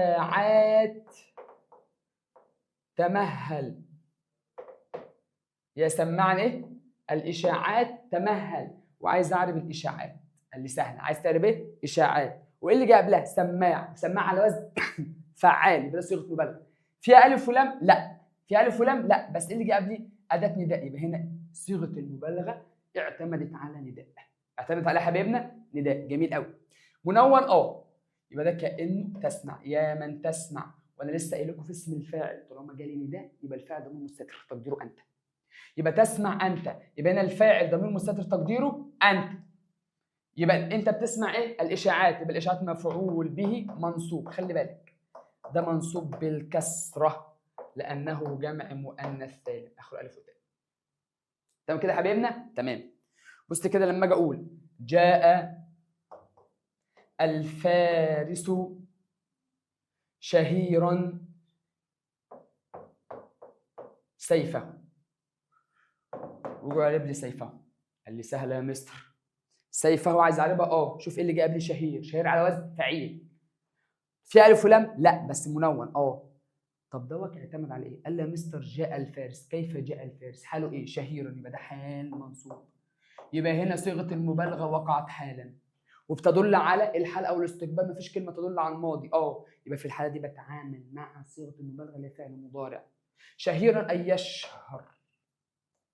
تمهل، يا سماعا ايه؟ الاشاعات تمهل، وعايز اعرب الاشاعات. قال لي سهل، عايز تعرب ايه؟ اشاعات. وايه اللي جه قبلها؟ سماع، سماع على وزن فعال، يبقى ده صيغة مبالغه. فيها الف ولام؟ لا. فيها الف ولام؟ لا، بس ايه اللي جه قبليه؟ اداه نداء، يبقى هنا صيغة المبالغة اعتمدت على نداء. اعتمدت على حبايبنا نداء. جميل قوي. منون، يبقى ده كانه تسمع، يا من تسمع. وانا لسه قايل لكم في اسم الفاعل طالما جالي نداء يبقى الفاعل ضمير مستتر تقديره انت، يبقى تسمع انت، يبقى هنا الفاعل ضمير مستتر تقديره انت. يبقى انت بتسمع ايه؟ الاشاعات، يبقى الاشاعات مفعول به منصوب. خلي بالك ده منصوب بالكسرة لانه جمع مؤنث سالم اخره الف وتاء. تمام كده يا حبايبنا؟ تمام. بص كده لما اجي اقول جاء الفارس شهيرا سيفه، وجعل لي سيفه. قال لي سهلة يا مستر، سيفه عايز اعربها. شوف ايه اللي جه قبل شهير. شهير على وزن فعيل، في الف ولام؟ لا بس منون. طب دوت اعتمد على ايه؟ قال لي يا مستر جاء الفارس. كيف جاء الفارس؟ حاله ايه؟ شهيرا، يبقى ده حال منصوب. يبقى هنا صيغة المبالغة وقعت حالا، وبتدل على الحال او الاستقبال، مفيش كلمة تدل على الماضي. يبقى في الحالة دي بتعامل مع صيغة المبالغة اللي هي فعل مضارع. شهيرا اي يشهر،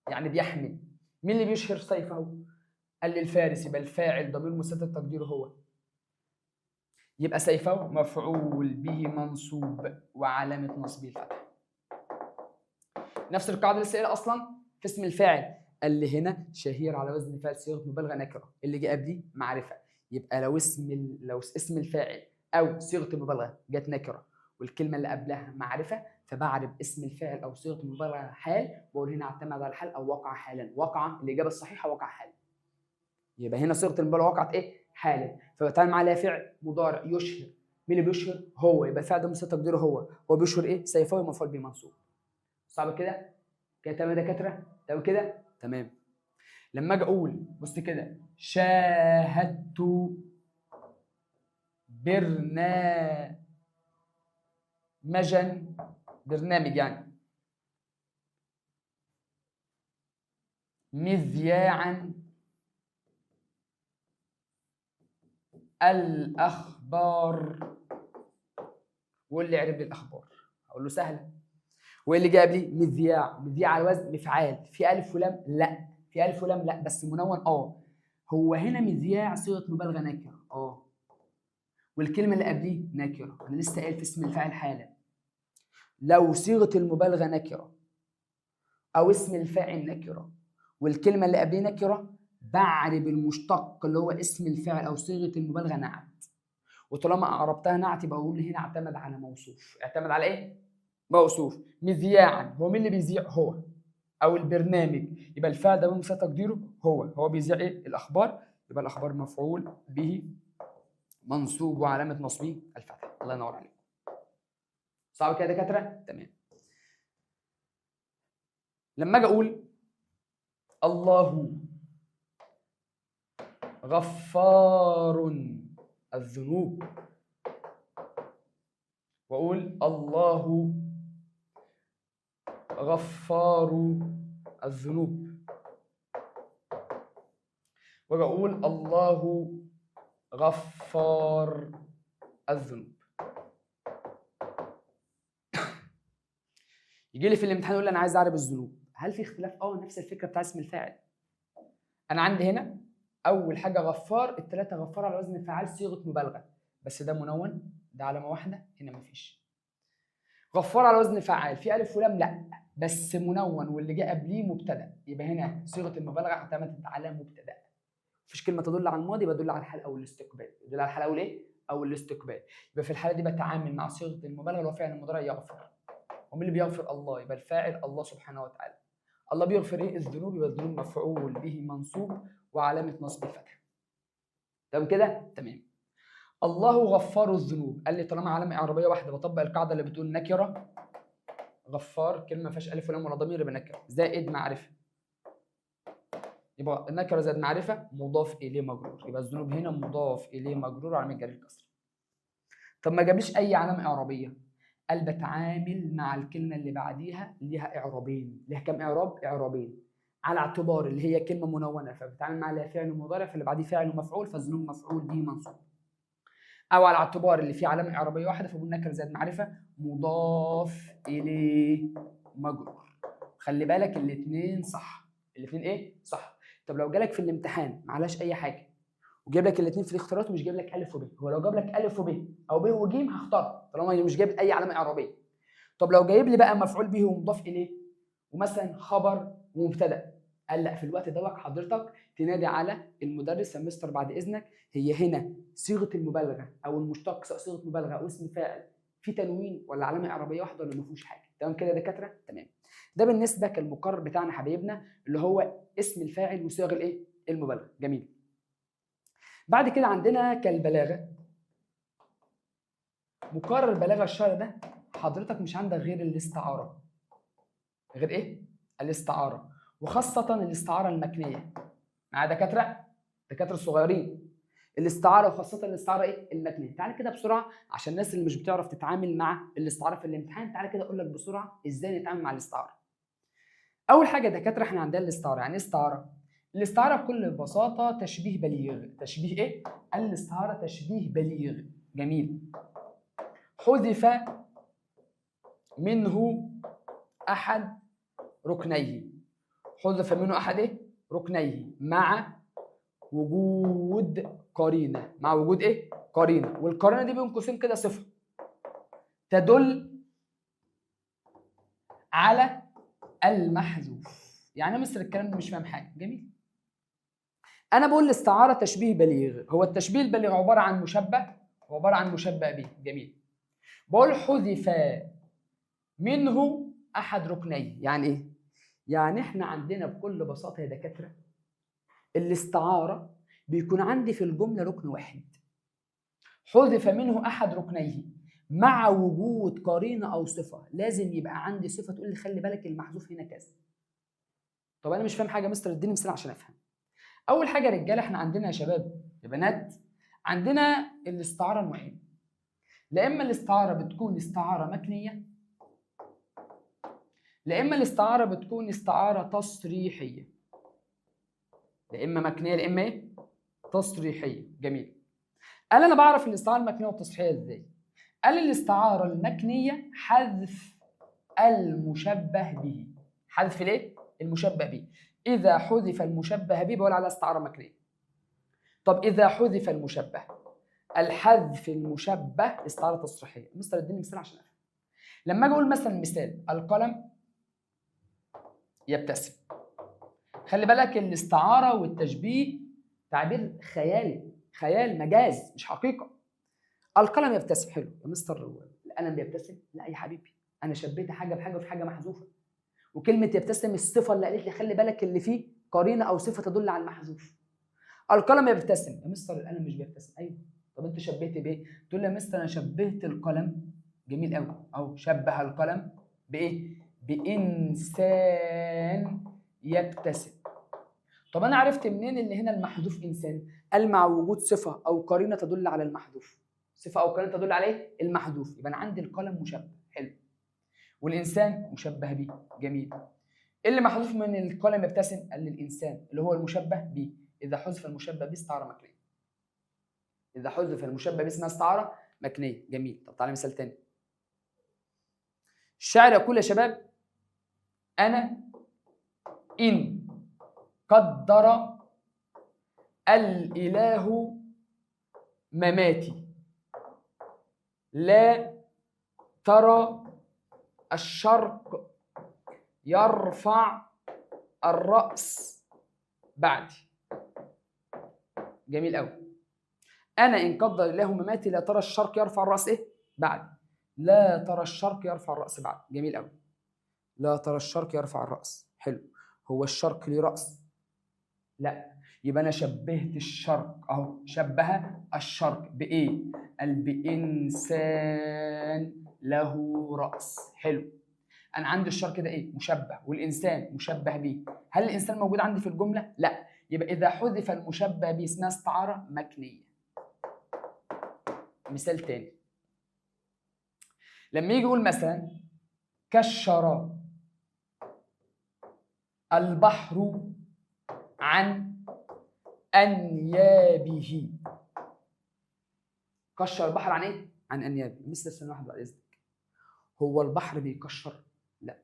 يعني بيحمل. مين اللي بيشهر سيفه؟ قال لي الفارس، يبقى الفاعل ضمير مستتر تقديره هو، يبقى سيفه مفعول به منصوب وعلامة نصبه الفتح. نفس القاعدة لسه قايلها اصلا في اسم الفاعل. قال لي هنا شهير على وزن فاعل صيغة مبالغه نكره، اللي جه قبليه معرفة. يبقى لو اسم الفاعل او صيغة المبالغة جت نكره والكلمة اللي قبلها معرفة، فبعرب اسم الفاعل او صيغة المبالغة حال، واقول هنا اعتمد على الحال او وقع حالا. وقع الاجابة الصحيحة وقع حالا. يبقى هنا صيغة المبالغة وقعت ايه؟ حالا. فبتعامل معاها فعل مضارع يشهر. مين اللي بيشهر؟ هو. يبقى الفاعل ده مستتر تقديره هو. هو بيشهر ايه؟ سيفه مفعول به منصوب. صعب كده؟ كده تمام يا دكاترة؟ تمام كده؟ تمام. لما اجي اقول بص كده شاهدت برنامجا، برنامج يعني مذياعا الاخبار، واللي عرف لي الاخبار اقول له سهلة. وايه اللي جاب لي؟ مذياع. مذياع على وزن مفعال، في الف ولام؟ لا. في الف ولام؟ لا، بس منون. هو هنا مذياع صيغة مبالغه نكره، والكلمة اللي قبليه نكره. انا لسه قايل في اسم الفاعل حالا لو صيغة المبالغة نكره او اسم الفاعل نكره والكلمة اللي قبليه نكره، بعرب المشتق اللي هو اسم الفاعل او صيغة المبالغة نعت. وطالما اعربتها نعت يبقى اقول هنا اعتمد على موصوف. اعتمد على ايه؟ موصوف. مذياعا، هو مين اللي بيذيع؟ هو او البرنامج. يبقى الفاعل ده مستتر تقديره هو. هو بيذيع ايه؟ الاخبار. يبقى الاخبار مفعول به منصوب وعلامة نصبه الفتح. الله ينور عليكم. صعب كده يا دكاترة؟ تمام. لما اجي اقول الله غفار الذنوب، واقول الله غفار الذنوب، واجي اقول الله غفار الذنوب، يجي لي في الامتحان يقول لي انا عايز اعرب الذنوب. هل في اختلاف؟ نفس الفكرة بتاع اسم الفاعل. انا عندي هنا اول حاجة غفار، الثلاثة غفار على وزن فعال صيغة مبالغه، بس ده منون، ده علامة واحدة، هنا مفيش. غفار على وزن فعال، في الف ولام؟ لا، بس منون واللي جه قبليه مبتدا، يبقى هنا صيغة المبالغة اعتمدت على مبتدا. مفيش كلمة تدل على الماضي، يبقى تدل على الحال او الاستقبال. يدل على الحال او الايه؟ او الاستقبال. يبقى في الحالة دي بتعامل مع صيغة المبالغة اللي هو فعل المضارع يغفر. ومين اللي بيغفر؟ الله. يبقى الفاعل الله سبحانه وتعالى. الله بيغفر ايه؟ الذنوب. يبقى الذنوب مفعول به منصوب وعلامة نصب الفتح. تمام كده؟ تمام. الله غفار الذنوب. قال لي طالما علامة اعرابيه واحدة بطبق القاعدة اللي بتقول نكره غفار، كلمة ما فيهاش الف ولام ولا ضمير، يبقى نكره زائد معرفة. يبقى النكرة زائد معرفة مضاف اليه مجرور، يبقى الذنوب هنا مضاف اليه مجرور علامة جر الكسر. طب ما جابليش اي علامة اعرابيه، قال بتعامل مع الكلمة اللي بعديها ليها اعرابين. ليها كام اعراب؟ اعرابين، على اعتبار اللي هي كلمة منونه فبتعامل مع لها فعل مضارع، فاللي بعديه فعل ومفعول، فالذنوب مفعول به منصوب. او على اعتبار اللي فيه علامة اعرابيه واحدة فبقول نكره زائد معرفة مضاف اليه مجرور. خلي بالك الاثنين صح. الاثنين ايه؟ صح. طب لو جالك في الامتحان معلاش اي حاجة وجايب لك الاثنين في الاختيارات ومش جايب لك الف وب. هو لو جاب لك الف وب او ب وج هختار طالما مش جايب اي علامة اعرابيه. طب لو جايب لي بقى مفعول به ومضاف اليه ومثلا خبر ومبتدا، قال لا، في الوقت دوت حضرتك تنادي على المدرس يا مستر بعد اذنك، هي هنا صيغة المبالغة او المشتق سواء صيغة مبالغه او اسم فاعل في تنوين ولا علامة اعرابيه واحدة ولا ما فيهوش حاجة. تمام كده يا دكاترة؟ تمام. ده بالنسبة كالمقرر بتاعنا حبايبنا اللي هو اسم الفاعل وصيغ الايه؟ المبالغة. جميل. بعد كده عندنا كالبلاغه. مقرر البلاغة الشهر ده حضرتك مش عندك غير الاستعارة. غير ايه؟ الاستعارة، وخاصة الاستعارة المكنية. مع دكاترة صغيرين، الاستعارة وخاصة الاستعارة ايه؟ المكنية. تعالى كده بسرعة عشان الناس اللي مش بتعرف تتعامل مع الاستعارة في الامتحان، تعالى كده اقول لك بسرعة ازاي نتعامل مع الاستعارة. اول حاجة يا دكاترة احنا عندنا الاستعارة. يعني ايه استعارة؟ الاستعارة بكل بساطة تشبيه بليغ. تشبيه ايه؟ الاستعارة تشبيه بليغ. جميل. حذف منه احد ركنيه. حذف منه احد ايه؟ ركنيه مع وجود قرينه. مع وجود ايه؟ قرينه. والقرينة دي بين قوسين كده صفة تدل على المحذوف. يعني مستر الكلام ده مش فاهم حاجة. جميل. انا بقول الاستعارة تشبيه بليغ. هو التشبيه البليغ عبارة عن مشبه وعبارة عن مشبه به. جميل. بقول حذف منه احد ركنيه. يعني ايه؟ يعني احنا عندنا بكل بساطة يا دكاترة الاستعارة بيكون عندي في الجملة ركن واحد، حذف منه احد ركنيه مع وجود قرينه او صفة. لازم يبقى عندي صفة تقول لي خلي بالك المحذوف هنا كذا. طب انا مش فاهم حاجة مستر، اديني مثال عشان افهم. اول حاجة يا رجاله احنا عندنا يا شباب يا بنات عندنا الاستعارة نوعين. لا اما الاستعارة بتكون استعارة مكنيه، لا اما الاستعارة بتكون استعارة تصريحيه. لا اما مكنيه لا اما ايه؟ تصريحيه. جميل. قال انا بعرف الاستعارة المكنية والتصريحيه ازاي؟ قال الاستعارة المكنية حذف المشبه به. حذف ليه؟ المشبه به. اذا حذف المشبه به بقول على استعارة مكنيه. طب اذا حذف المشبه، الحذف المشبه استعارة تصريحيه. مستر اديني مثال عشان افهم. لما اجي اقول مثلا مثال القلم يبتسم. خلي بالك الاستعارة والتشبيه تعبير خيالي، خيال مجاز مش حقيقة. القلم يبتسم، حلو يا مستر القلم بيبتسم؟ لا يا حبيبي، انا شبيت حاجة بحاجة وفي حاجة محذوفة. وكلمه يبتسم الصفة اللي قالت لي خلي بالك اللي فيه قرينه او صفة تدل على المحذوف. القلم يبتسم، يا مستر القلم مش بيبتسم. ايوه، طب انت شبهت بايه؟ تقول لي يا مستر انا شبهت القلم. جميل قوي، اهو شبه القلم بايه؟ بانسان يبتسم. طب انا عرفت منين اللي هنا المحذوف انسان؟ قال مع وجود صفة او قرينه تدل على المحذوف. صفة او قرينه تدل على ايه؟ المحذوف. يبقى انا عندي القلم مشبه، حلو، والانسان مشبه به. جميل. ايه اللي محذوف من القلم يبتسم؟ قال الانسان اللي هو المشبه به. اذا حذف المشبه به استعارة مكنيه. اذا حذف المشبه به اسمها استعارة مكنيه. جميل. طب تعالى مثال تاني. الشاعر يقول يا شباب انا ان قدر الاله مماتي لا ترى الشرق يرفع الرأس بعدي. جميل قوي. انا ان قدر الله مماتي لا ترى الشرق يرفع الرأس ايه؟ بعد. لا ترى الشرق يرفع الرأس بعد. جميل قوي. لا ترى الشرق يرفع الرأس، حلو. هو الشرق ليه رأس؟ لا، يبقى انا شبهت الشرق اهو، شبه الشرق بايه؟ قال بانسان له رأس. حلو. انا عندي الشرق ده ايه؟ مشبه، والانسان مشبه به. هل الانسان موجود عندي في الجملة؟ لا. يبقى اذا حذف المشبه به اسمها استعارة مكنيه. مثال تاني، لما يجي يقول مثلا كشر البحر عن انيابه. كشر البحر عن ايه؟ عن انيابه. مستر سنة واحدة بعد اذنك، هو البحر بيكشر؟ لا.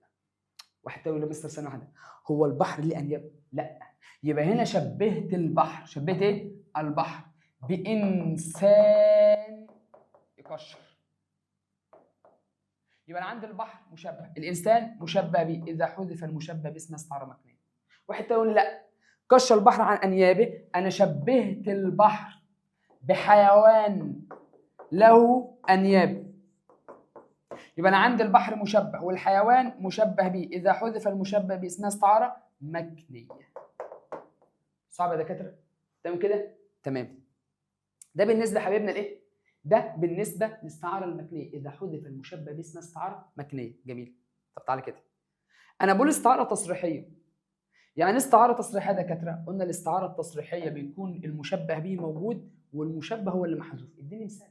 واحد تاني يقول مستر سنة واحدة، هو البحر ليه انياب؟ لا. يبقى هنا شبهت البحر، شبهت ايه؟ البحر بانسان يكشر. يبقى انا عندي البحر مشبه، الانسان مشبه به، اذا حذف المشبه باسم استعارة مكنيه. واحد تاني يقول لا، كشر البحر عن انيابه، انا شبهت البحر بحيوان له انياب. يبقى انا عندي البحر مشبه والحيوان مشبه به، اذا حذف المشبه باسمها استعارة مكنيه. صعب يا دكاترة؟ تمام كده؟ تمام. ده بالنسبة لحبايبنا الايه؟ ده بالنسبة للاستعاره المكنية، اذا حذف المشبه باسمها استعارة مكنيه. جميل. طب تعالى كده، انا بقول استعارة تصريحيه. يعني استعارة تصريحيه يا دكاترة؟ قلنا الاستعارة التصريحيه بيكون المشبه به موجود والمشبه هو اللي محذوف. اديني مثال.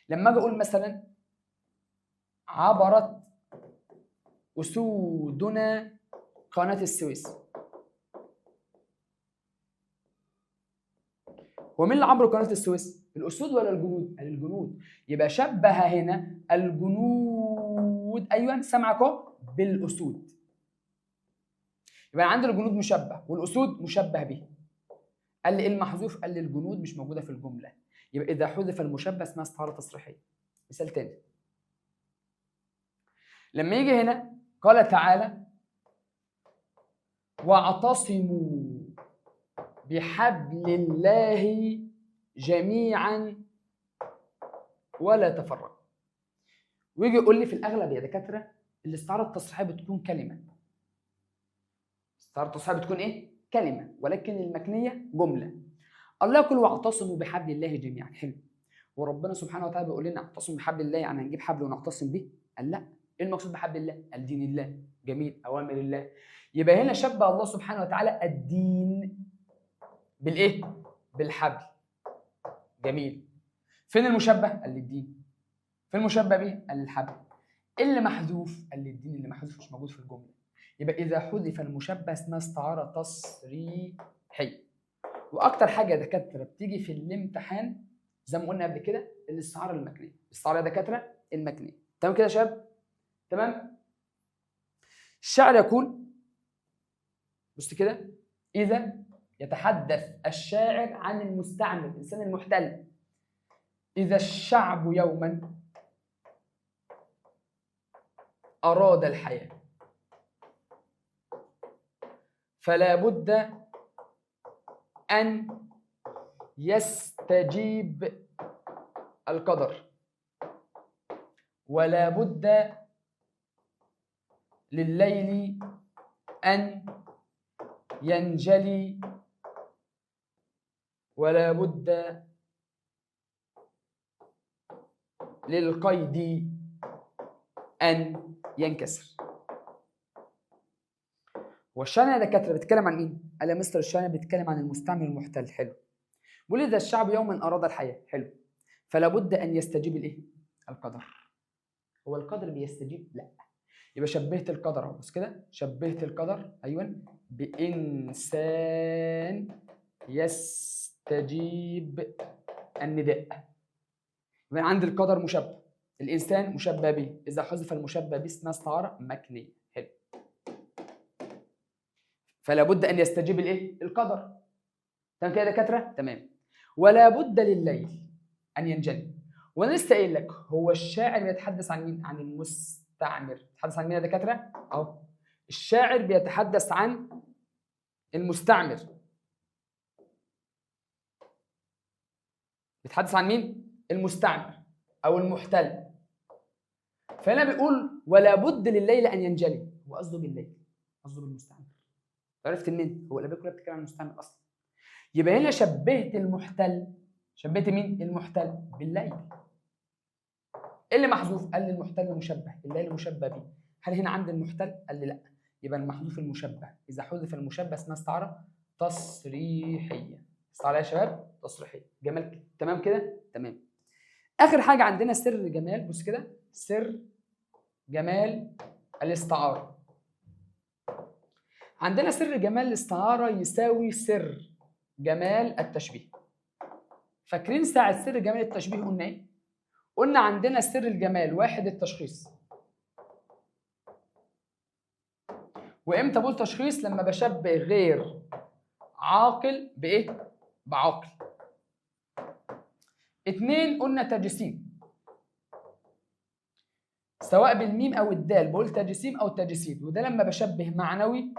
لما اجي اقول مثلا عبرت اسودنا قناة السويس، هو مين اللي عبر قناة السويس؟ الاسود ولا الجنود؟ قال الجنود. يبقى شبه هنا الجنود، ايوه سامعك اهو، بالاسود. يبقى عندي الجنود مشبه والاسود مشبه به. قال لي ايه المحذوف؟ قال لي الجنود مش موجودة في الجملة. يبقى اذا حذف المشبه اسمها استعارة تصريحيه. مثال تاني، لما يجي هنا قال تعالى واعتصموا بحبل الله جميعا ولا تفرقوا. ويجي يقول لي في الاغلب يا دكاترة الاستعارة التصريحيه بتكون كلمة. الاستعارة التصريحيه بتكون ايه؟ كلمة، ولكن المكنية جملة. الله يقول واعتصموا بحبل الله جميعا. حلو. وربنا سبحانه وتعالى بيقول لنا اعتصموا بحبل الله، يعني هنجيب حبل ونعتصم به؟ قال لا. ايه المقصود بحبل الله؟ قال دين الله. جميل، اوامر الله. يبقى هنا شبه الله سبحانه وتعالى الدين بالايه؟ بالحبل. جميل. فين المشبه؟ قال لي الدين. فين المشبه به؟ قال لي الحبل. اللي محذوف؟ قال لي الدين اللي محذوف مش موجود في الجملة. يبقى اذا حذف المشبه اسمها استعارة تصريحيه. واكتر حاجة يا دكاترة بتيجي في الامتحان زي ما قلنا قبل كده الاستعارة المكنية. الاستعارة يا دكاترة المكنية. تمام كده يا شباب؟ تمام. الشاعر يقول، بص كده، اذا يتحدث الشاعر عن المستعمر، الانسان المحتل. اذا الشعب يوما اراد الحياة فلا بد ان يستجيب القدر، ولا بد لليل أن ينجلي، ولا بد للقيد أن ينكسر. والشاعر يا دكاترة بيتكلم عن مين؟ قال يا مستر الشاعر بيتكلم عن المستعمر المحتل. حلو. بيقول إذا الشعب يوما أراد الحياة، حلو، فلا بد أن يستجيب الإيه؟ القدر. هو القدر بيستجيب؟ لا. يبقى شبهت القدر اهو، بص كده، شبهت القدر ايوه بانسان يستجيب النداء. يبقى عند القدر مشبه، الانسان مشبه به، اذا حذف المشبه به اسمها استعارة مكنيه. حلو. فلا بد ان يستجيب الايه؟ القدر. تمام كده يا دكاترة؟ تمام. ولا بد لليل ان ينجلي. وانا لسه قايل لك هو الشاعر بيتحدث عن مين؟ عن المستعمر. بيتحدث عن مين يا دكاترة؟ اهو الشاعر بيتحدث عن المستعمر. بيتحدث عن مين؟ المستعمر او المحتل. فهنا بيقول ولا بد لليل ان ينجلي، هو قصده بالليل، قصده بالمستعمر. عرفت منين؟ هو الابيات كلها بتتكلم عن المستعمر اصلا. يبقى هنا شبهت المحتل، شبهت مين؟ المحتل بالليل. ايه اللي محذوف؟ قال لي المحتل مشبه، الليل مشبه به. هل هنا عند المحتل؟ قال لي لا. يبقى المحذوف المشبه، اذا حذف المشبه اسمها استعارة تصريحيه. استعارة يا شباب تصريحيه. جمال. تمام كده؟ تمام. اخر حاجة عندنا سر جمال، بص كده، سر جمال الاستعارة. عندنا سر جمال الاستعارة يساوي سر جمال التشبيه. فاكرين ساعة سر جمال التشبيه قلنا ايه؟ قلنا عندنا سر الجمال واحد التشخيص. وامتى بقول تشخيص؟ لما بشبه غير عاقل بايه؟ بعاقل. 2 قلنا تجسيم، سواء بالميم او الدال، بقول تجسيم او تجسيد، وده لما بشبه معنوي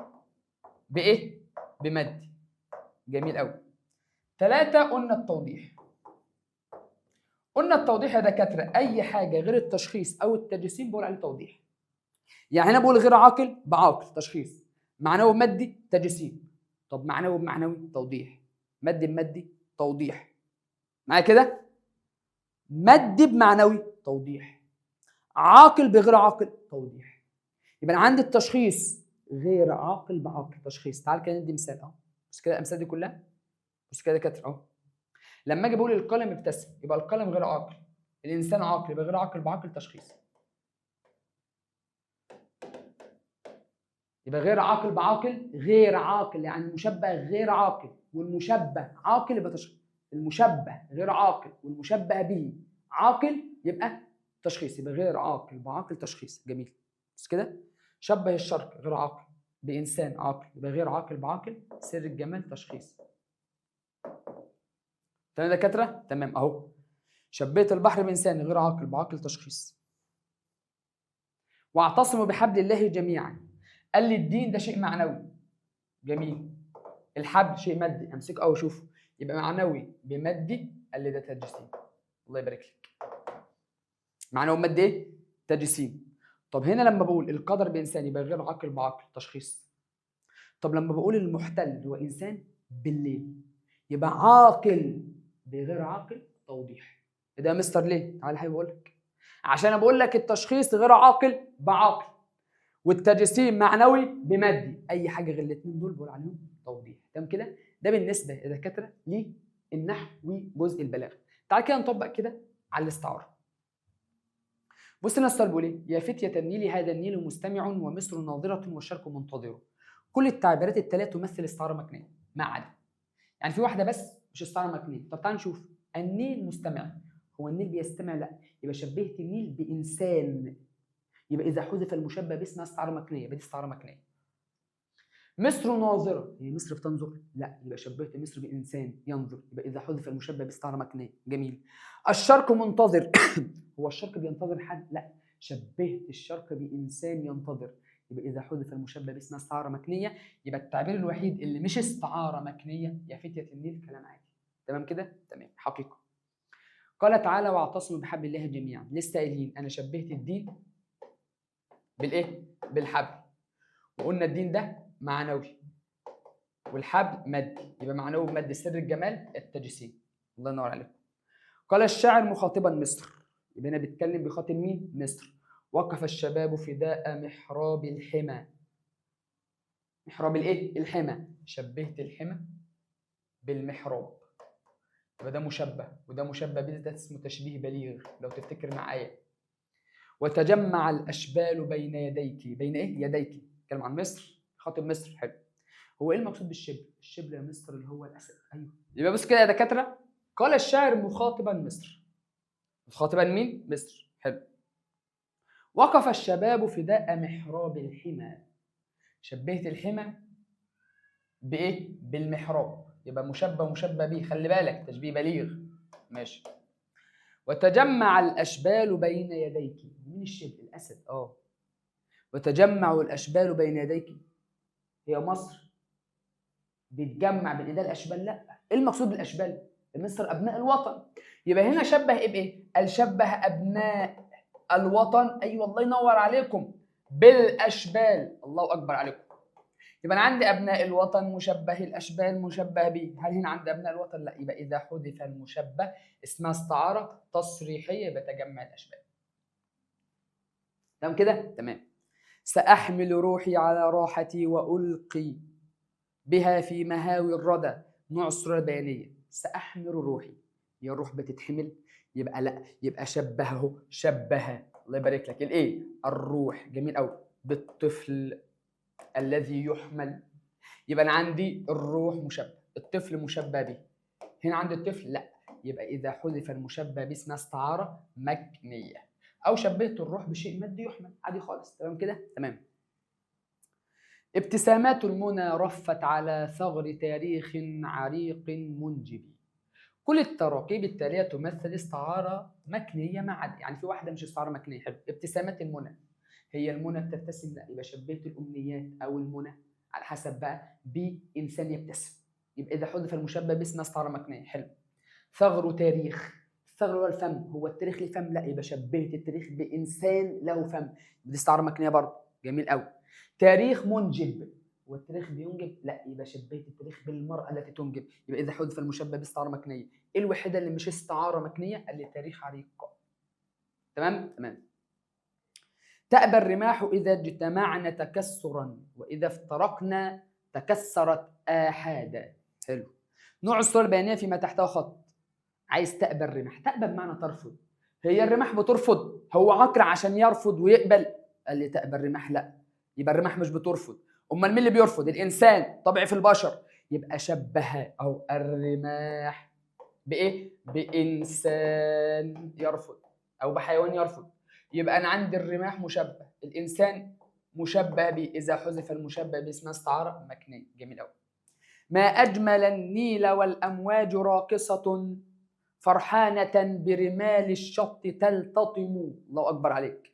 بايه؟ بمادي. جميل قوي. 3 قلنا التوضيح. قلنا التوضيح يا دكاترة اي حاجة غير التشخيص او التجسيم بقول عليه توضيح. يعني انا بقول غير عاقل بعاقل تشخيص، معنوي بمادي تجسيم. طب معنوي بمعنوي توضيح، مادي بمادي توضيح. معايا كده؟ مادي بمعنوي توضيح، عاقل بغير عاقل توضيح. يبقى انا عندي التشخيص غير عاقل بعاقل تشخيص. تعال كده ندي مثال اهو. بص كده الامثلة دي كلها، بص كده يا دكاترة اهو. لما اجي بقول القلم ابتسم، يبقى القلم غير عاقل، الانسان عاقل، يبقى غير عاقل بعاقل تشخيص. يبقى غير عاقل بعاقل غير عاقل، يعني المشبه غير عاقل والمشبه عاقل يبقى تشخيص. المشبه غير عاقل والمشبه به عاقل يبقى تشخيص، يبقى غير عاقل بعاقل تشخيص. جميل. بس كده شبه الشرق غير عاقل بإنسان عاقل، يبقى غير عاقل بعاقل سر الجمال تشخيص. تمام يا دكاترة؟ تمام اهو. شبهت البحر بإنسان غير عاقل بعاقل تشخيص. واعتصموا بحبل الله جميعا. قال لي الدين ده شيء معنوي. جميل. الحبل شيء مادي، امسكه او شوفه، يبقى معنوي بمادي. قال لي ده تجسيم. الله يبارك لك. معنوي بمادي ايه؟ تجسيم. طب هنا لما بقول القدر بإنسان يبقى غير عاقل بعاقل تشخيص. طب لما بقول المحتل هو إنسان بالليل يبقى عاقل بغير عاقل توضيح. إيه ده يا مستر ليه؟ تعالى حبيبي بقول لك. عشان انا بقول لك التشخيص غير عاقل بعاقل والتجسيم معنوي بمادي، اي حاجة غير الاثنين دول بقول عليهم توضيح. تمام كده؟ ده بالنسبة يا دكاترة للنحو وجزء البلاغة. تعال كده نطبق كده على الاستعارة. بص لنا السؤال بيقول ايه؟ يا فتية النيل هذا النيل مستمع ومصر ناظرة والشرق منتظر. كل التعبيرات الثلاث تمثل استعارة مكنية ما عدا، يعني في واحدة بس مش استعارة مكنية. طب تعال نشوف. النيل مستمع، هو النيل بيستمع؟ لا، يبقى شبهت النيل بإنسان، يبقى إذا حذف المشبه باسمها استعارة مكنية، يبقى دي استعارة مكنية. مصر ناظرة، هي مصر بتنظر؟ لا، يبقى شبهت مصر بإنسان ينظر، يبقى إذا حذف المشبه باستعارة مكنية. جميل. الشرق منتظر، هو الشرق بينتظر حد؟ لا، شبهت الشرق بإنسان ينتظر، يبقى إذا حذف المشبه باسمها استعارة مكنية. يبقى التعبير الوحيد اللي مش استعارة مكنية يا فتية النيل كلام عادي. تمام كده؟ تمام. حقيقة. قال تعالى واعتصموا بحبل الله جميعا. لسه قايلين أنا شبهت الدين بالإيه؟ بالحبل، وقلنا الدين ده معنوي والحبل مادي، يبقى معنوي بمادي سر الجمال التجسيم. الله ينور عليكم. قال الشاعر مخاطبا مصر، يبقى هنا بيتكلم بيخاطب مين؟ مصر. وقف الشباب فداء محراب الحمى. محراب الايه؟ الحمى. شبهت الحمى بالمحراب، يبقى ده مشبه وده مشبه به، ده اسمه تشبيه بليغ لو تفتكر معايا. وتجمع الاشبال بين يديك، بين ايه؟ يديك. اتكلم عن مصر، خاطب مصر. حلو. هو ايه المقصود بالشبل؟ الشبل يا مصر اللي هو الاسد. ايوه. يبقى بص كده يا دكاترة، قال الشاعر مخاطبا مصر. مخاطبا مين؟ مصر. حلو. وقف الشباب فداء محراب الحمى. شبهت الحمى بايه؟ بالمحراب، يبقى مشبه ومشبه به، خلي بالك تشبيه بليغ. ماشي. وتجمع الاشبال بين يديك. مين الشبل؟ الاسد. وتجمع الاشبال بين يديك، هي مصر بتجمع بالايداء الاشبال؟ لا، ايه المقصود بالاشبال؟ مصر ابناء الوطن. يبقى هنا شبه ايه بايه؟ قال شبه ابناء الوطن. ايوه الله ينور عليكم، بالاشبال. الله اكبر عليكم. يبقى انا عندي ابناء الوطن مشبه، الاشبال مشبه به. هل هنا عندي ابناء الوطن؟ لا، يبقى اذا حذف المشبه اسمها استعارة تصريحيه، يبقى تجمع الاشبال. تمام كده؟ تمام. سأحمل روحي على راحتي وألقي بها في مهاوي الردى. نوع الصورة البيانية. سأحمل روحي، يا الروح بتتحمل؟ يبقى لا، يبقى شبهه، شبه. الله يبارك لك. الايه؟ الروح. جميل قوي. بالطفل الذي يحمل، يبقى انا عندي الروح مشبه، الطفل مشبه به. هنا عندي الطفل؟ لا، يبقى اذا حذف المشبه به اسمها استعارة مكنية، او شبهت الروح بشيء مادي يحمل، عادي خالص. تمام كده؟ تمام. ابتسامات المنى رفت على ثغر تاريخ عريق منجب. كل التراكيب التالية تمثل استعارة مكنية ما عدا، يعني في واحدة مش استعارة مكنية. حلو. ابتسامة المنى، هي المنى بتبتسم؟ لا، يبقى شبهت الأمنيات أو المنى على حسب بقى بإنسان يبتسم، يبقى إذا حذف المشبه باسم استعارة مكنية. حلو. ثغر تاريخ، الثغر هو الفم، هو التاريخ ليه فم؟ لا، يبقى شبهت التاريخ بإنسان له فم، دي استعارة مكنية برضه. جميل قوي. تاريخ منجب، والتاريخ بينجب؟ لا، يبقى شبهت التاريخ بالمرأة التي تنجب، يبقى إذا حذف المشبه باستعارة مكنية. إيه الوحيدة اللي مش استعارة مكنية؟ قال لي تاريخ عريق. تمام؟ تمام. تأبى الرماح إذا اجتمعنا تكسرا، وإذا افترقنا تكسرت آحادا. حلو. نوع الصورة البيانية فيما تحته خط. عايز تأبى الرماح، تأبى بمعنى ترفض. هي الرماح بترفض؟ هو عقل عشان يرفض ويقبل؟ قال لي تأبى الرماح، لا، يبقى الرماح مش بترفض. امال مين اللي بيرفض؟ الانسان، طبيعي في البشر، يبقى شبه او الرماح بايه؟ بانسان يرفض او بحيوان يرفض. يبقى انا عندي الرماح مشبه، الانسان مشبه به، اذا حذف المشبه باسم استعارة مكنيه. جميل قوي. ما اجمل النيل والامواج راقصه فرحانة برمال الشط تلتطم. الله اكبر عليك.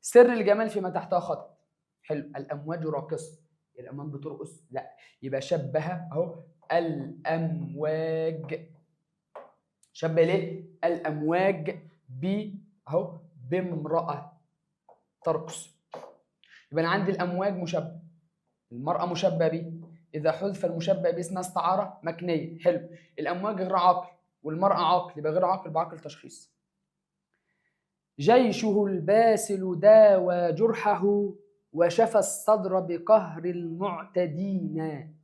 سر الجمال فيما تحتها خط. حلو. الامواج راقصه، الامواج بترقص؟ لا، يبقى شبه اهو الامواج، شبه ليه؟ الامواج ب اهو بامراة ترقص. يبقى انا عندي الامواج مشبه، المراة مشبه به، اذا حذف المشبه باسم استعارة مكنيه. حلو. الامواج غير عاقل والمراة عاقل، يبقى غير عاقل بعقل تشخيص. جيشه الباسل داوى جرحه وشفى الصدر بقهر المعتدين.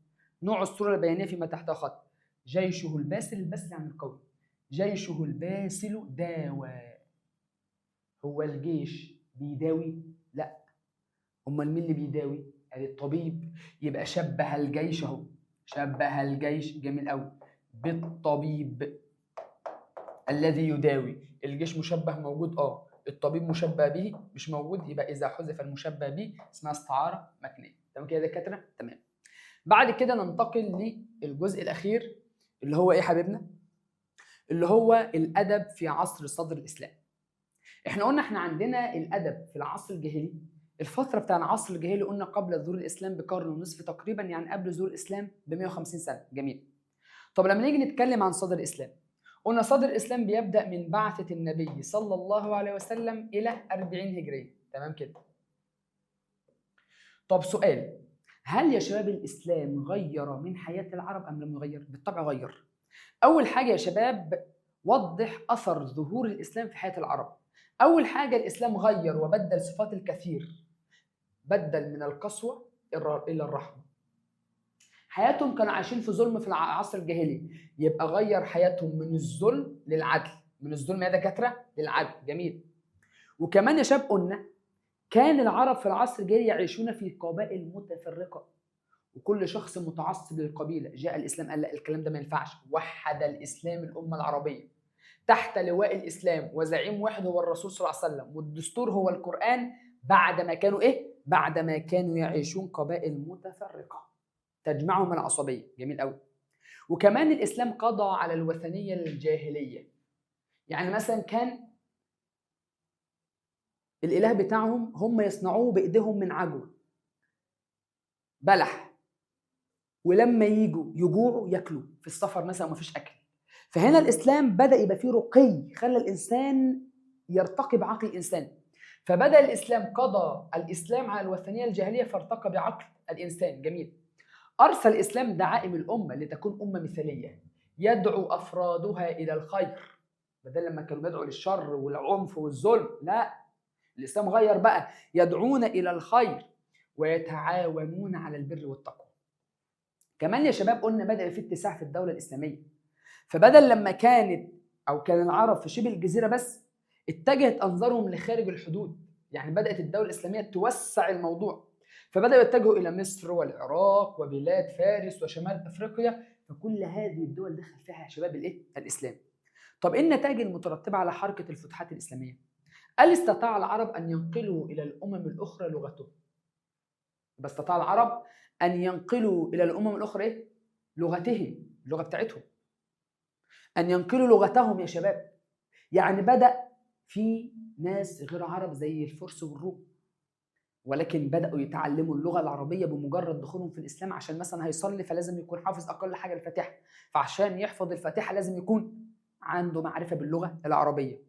نوع الصورة البيانية فيما تحتها خط. جيشه الباسل، الباسل يعني القوي. جيشه الباسل داوى، هو الجيش بيداوي؟ لا، امال مين اللي بيداوي؟ قال الطبيب. يبقى شبه الجيش اهو، شبه الجيش، جميل قوي، بالطبيب الذي يداوي. الجيش مشبه موجود، الطبيب مشبه به مش موجود، يبقى اذا حذف المشبه به اسمها استعارة مكنيه. تمام كده يا دكاترة؟ تمام. بعد كده ننتقل للجزء الاخير اللي هو ايه حبيبنا؟ اللي هو الادب في عصر صدر الاسلام. احنا قلنا احنا عندنا الادب في العصر الجاهلي، الفترة بتاع العصر الجاهلي قلنا قبل ظهور الاسلام بقرن ونصف تقريبا، يعني قبل ظهور الاسلام ب 150 سنة. جميل. طب لما نيجي نتكلم عن صدر الاسلام، قلنا صدر الإسلام بيبدأ من بعثة النبي صلى الله عليه وسلم إلى 40 هجرية. تمام كده. طب سؤال، هل يا شباب الإسلام غير من حياة العرب أم لم يغير؟ بالطبع غير. أول حاجة يا شباب، وضح أثر ظهور الإسلام في حياة العرب. أول حاجة الإسلام غير وبدل صفات الكثير، بدل من القسوة إلى الرحمة. حياتهم كانوا عايشين في ظلم في العصر الجاهلي، يبقى غير حياتهم من الظلم للعدل، من الظلم يا دكاترة للعدل. جميل. وكمان يا شباب قلنا كان العرب في العصر الجاهلي يعيشون في قبائل متفرقة، وكل شخص متعصب للقبيلة. جاء الاسلام قال لا، الكلام ده ما ينفعش. وحد الاسلام الامة العربية تحت لواء الاسلام، وزعيم واحد هو الرسول صلى الله عليه وسلم، والدستور هو القران. بعد ما كانوا ايه؟ بعد ما كانوا يعيشون قبائل متفرقة تجمعهم العصبية. جميل قوي. وكمان الاسلام قضى على الوثنية الجاهلية. يعني مثلا كان الاله بتاعهم هم يصنعوه بايديهم من عجوه بلح، ولما يجوا يجوعوا ياكلوا في السفر مثلا ومفيش اكل. فهنا الاسلام بدا يبقى فيه رقي، خلى الانسان يرتقي بعقل الانسان. فبدا الاسلام، قضى الاسلام على الوثنية الجاهلية فارتقى بعقل الانسان. جميل. أرسل الإسلام دعائم الأمة لتكون أمة مثالية يدعو أفرادها إلى الخير، بدل لما كانوا بيدعوا للشر والعنف والظلم. لا، الإسلام غير بقى، يدعون إلى الخير ويتعاونون على البر والتقوى. كمان يا شباب قلنا بدأ في اتساع في الدولة الإسلامية، فبدل لما كانت أو كان العرب في شبه الجزيرة بس، اتجهت أنظارهم لخارج الحدود. يعني بدأت الدولة الإسلامية توسع الموضوع، فبدأوا يتجهوا إلى مصر والعراق وبلاد فارس وشمال أفريقيا. فكل هذه الدول دخل فيها يا شباب الإيه؟ الإسلام. طب إيه النتائج المترتبة على حركة الفتوحات الإسلامية؟ قال استطاع العرب أن ينقلوا إلى الأمم الأخرى لغتهم. بس استطاع العرب أن ينقلوا إلى الأمم الأخرى إيه؟ لغتهم، اللغة بتاعتهم. أن ينقلوا لغتهم يا شباب. يعني بدأ في ناس غير عرب زي الفرس والروم، ولكن بدأوا يتعلموا اللغة العربية بمجرد دخولهم في الإسلام، عشان مثلا هيصلي فلازم يكون حافظ أقل حاجة الفاتحة، فعشان يحفظ الفاتحة لازم يكون عنده معرفة باللغة العربية.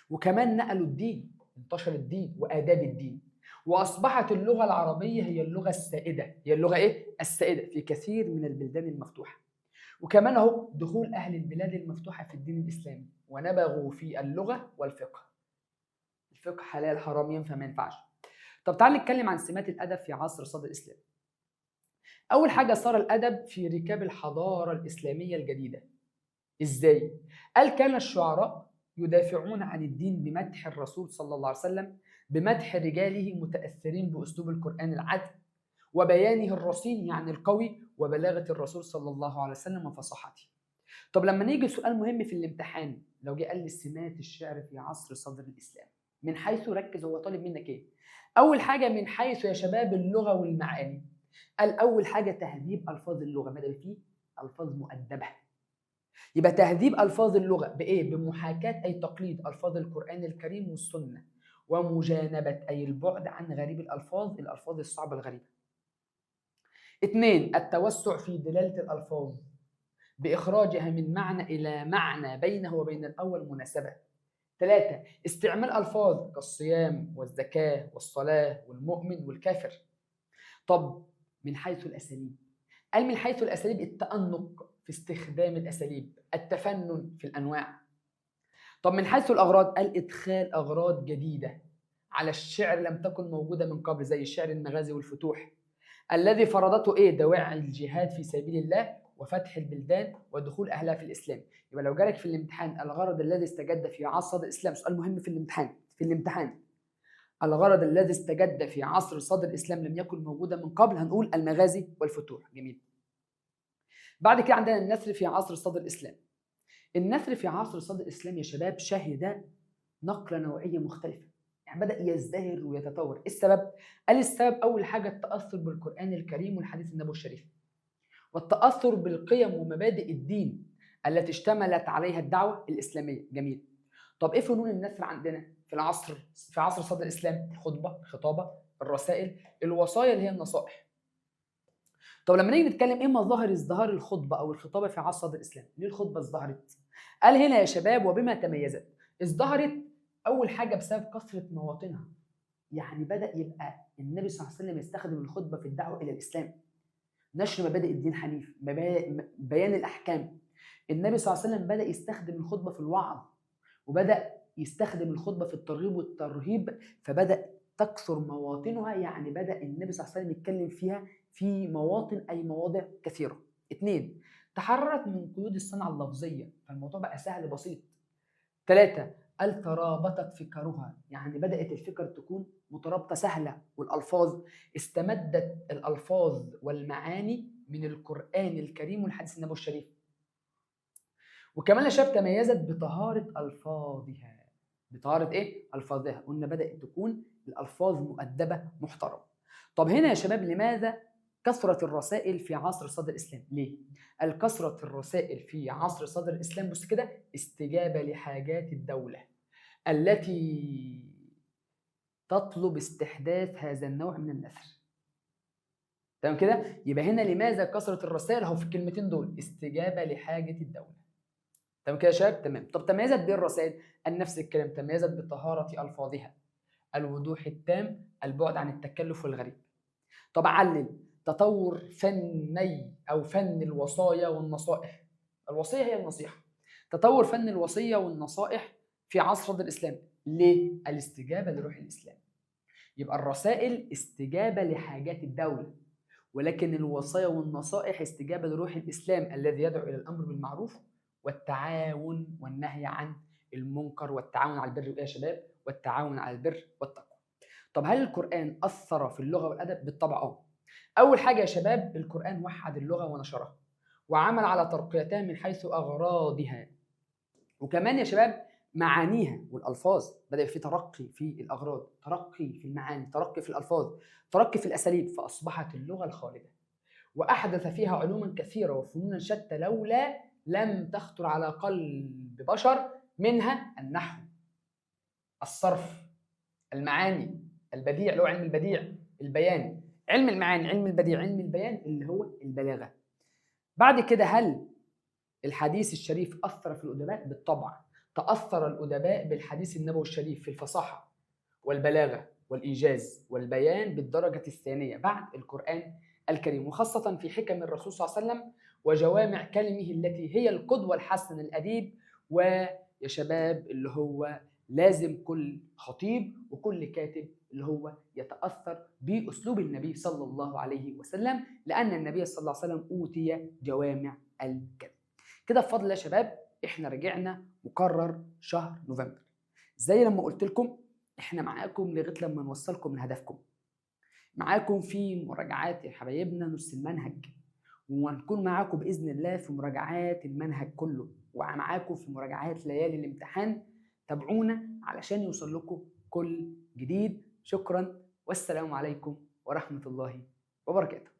وكمان نقلوا الدين، انتشر الدين وآداب الدين، وأصبحت اللغة العربية هي اللغة السائدة، هي اللغة إيه؟ السائدة في كثير من البلدان المفتوحة. وكمان أهو دخول أهل البلاد المفتوحة في الدين الإسلامي، ونبغوا في اللغة والفقه. الفقه حلال حرام ينفع ما ينفعش. طب تعال نتكلم عن سمات الأدب في عصر صدر الإسلام. أول حاجة، صار الأدب في ركاب الحضارة الإسلامية الجديدة. إزاي؟ قال كان الشعراء يدافعون عن الدين بمدح الرسول صلى الله عليه وسلم، بمدح رجاله، متأثرين بأسلوب القرآن العدل وبيانه الرصين يعني القوي، وبلاغة الرسول صلى الله عليه وسلم وفصاحته. طب لما نيجي سؤال مهم في الامتحان، لو جه قال لي سمات الشعر في عصر صدر الإسلام من حيث، ركز هو طالب منك ايه؟ أول حاجة من حيث يا شباب اللغة والمعاني. قال أول حاجة تهذيب ألفاظ اللغة، بدأ فيه ألفاظ مؤدبة. يبقى تهذيب ألفاظ اللغة بإيه؟ بمحاكاة أي تقليد ألفاظ القرآن الكريم والسنة، ومجانبة أي البعد عن غريب الألفاظ، الألفاظ الصعبة الغريبة. 2، التوسع في دلالة الألفاظ بإخراجها من معنى إلى معنى بينه وبين الأول مناسبة. 3، استعمال ألفاظ كالصيام والزكاة والصلاة والمؤمن والكافر. طب من حيث الأساليب، قال من حيث الأساليب التأنق في استخدام الأساليب، التفنن في الأنواع. طب من حيث الأغراض، قال إدخال أغراض جديدة على الشعر لم تكن موجودة من قبل، زي الشعر المغازي والفتوح الذي فرضته إيه؟ دواعي الجهاد في سبيل الله وفتح البلدان ودخول أهلها في الإسلام. يبقى لو جالك في الامتحان الغرض الذي استجد في عصر الإسلام، سؤال مهم في الامتحان، في الامتحان الغرض الذي استجد في عصر صدر الإسلام لم يكن موجودا من قبل، هنقول المغازي والفتوح. جميل. بعد كده عندنا النثر في عصر صدر الإسلام. النثر في عصر صدر الإسلام يا شباب شهد نقلة نوعية مختلفة، يعني بدأ يزدهر ويتطور. إيه السبب؟ قال السبب أول حاجة التأثر بالقرآن الكريم والحديث النبوي الشريف، والتأثر بالقيم ومبادئ الدين التي اشتملت عليها الدعوة الإسلامية. جميل. طب إيه فنون النثر عندنا في العصر، في عصر صدر الإسلام؟ الخطبة، الخطابة، الرسائل، الوصايا اللي هي النصائح. طب لما نيجي نتكلم ايه مظاهر ازدهار الخطبة او الخطابة في عصر صدر الاسلام؟ ليه الخطبة ازدهرت؟ قال هنا يا شباب وبما تميزت. ازدهرت اول حاجة بسبب كثرة مواطنها، يعني بدا يبقى النبي صلى الله عليه وسلم يستخدم الخطبة في الدعوة الى الاسلام، نشر مبادئ الدين الحنيف، بيان الاحكام. النبي صلى الله عليه وسلم بدا يستخدم الخطبة في الوعظ، وبدا يستخدم الخطبة في الترغيب والترهيب، فبدا تكثر مواطنها، يعني بدا النبي صلى الله عليه وسلم يتكلم فيها في مواطن أي مواضع كثيرة. 2، تحررت من قيود الصنعة اللفظية، فالموضوع بقى سهل بسيط. 3، قال ترابطت فكرها، يعني بدأت الفكر تكون مترابطة سهلة، والألفاظ استمدت الألفاظ والمعاني من القرآن الكريم والحديث النبوي الشريف. وكمان يا شباب تميزت بطهارة ألفاظها، بطهارة إيه؟ ألفاظها. قلنا بدأت تكون الألفاظ مؤدبة محترمة. طب هنا يا شباب لماذا كثرة الرسائل في عصر صدر الإسلام؟ ليه؟ الكثرة الرسائل في عصر صدر الإسلام بص كده استجابة لحاجات الدولة التي تطلب استحداث هذا النوع من النثر. تمام كده؟ يبقى هنا لماذا كثرة الرسائل؟ هو في الكلمتين دول استجابة لحاجة الدولة. تمام كده يا شباب؟ تمام. طب تميزت بإيه الرسائل؟ نفس الكلام، تميزت بطهارة ألفاظها، الوضوح التام، البعد عن التكلف والغريب. طب علل تطور فني أو فن الوصايا والنصائح. الوصية هي النصيحة. تطور فن الوصية والنصائح في عصر الإسلام. ليه؟ الاستجابة لروح الإسلام. يبقى الرسائل استجابة لحاجات الدولة، ولكن الوصايا والنصائح استجابة لروح الإسلام الذي يدعو إلى الأمر بالمعروف والتعاون والنهي عن المنكر والتعاون على البر يا شباب، والتعاون على البر والتقوى. طب هل القرآن أثر في اللغة والأدب؟ بالطبع أول حاجة يا شباب القرآن وحد اللغة ونشرها وعمل على ترقيتها من حيث أغراضها، وكمان يا شباب معانيها والألفاظ. بدأ في ترقي في الأغراض، ترقي في المعاني، ترقي في الألفاظ، ترقي في الأساليب، فأصبحت اللغة الخالدة. وأحدث فيها علوما كثيرة وفنونا شتى لولا لم تخطر على قلب بشر، منها النحو، الصرف، المعاني، البديع اللي هو علم البديع، البيان، علم المعاني، علم البديع، علم البيان اللي هو البلاغة. بعد كده هل الحديث الشريف أثر في الأدباء؟ بالطبع تأثر الأدباء بالحديث النبوي الشريف في الفصاحة والبلاغة والإيجاز والبيان بالدرجة الثانية بعد القرآن الكريم، وخاصة في حكم الرسول صلى الله عليه وسلم وجوامع كلمة التي هي القدوة الحسنة للأديب. ويا شباب اللي هو لازم كل خطيب وكل كاتب اللي هو يتأثر بأسلوب النبي صلى الله عليه وسلم، لأن النبي صلى الله عليه وسلم أوتي جوامع الكلم. كده بفضل الله يا شباب احنا رجعنا مقرر شهر نوفمبر. زي لما قلت لكم احنا معاكم لغاية لما نوصلكم لهدفكم، معاكم في مراجعات يا حبايبنا نص المنهج، وهنكون معاكم باذن الله في مراجعات المنهج كله، ومعاكم في مراجعات ليالي الامتحان. تابعونا علشان يوصل لكم كل جديد. شكرا والسلام عليكم ورحمة الله وبركاته.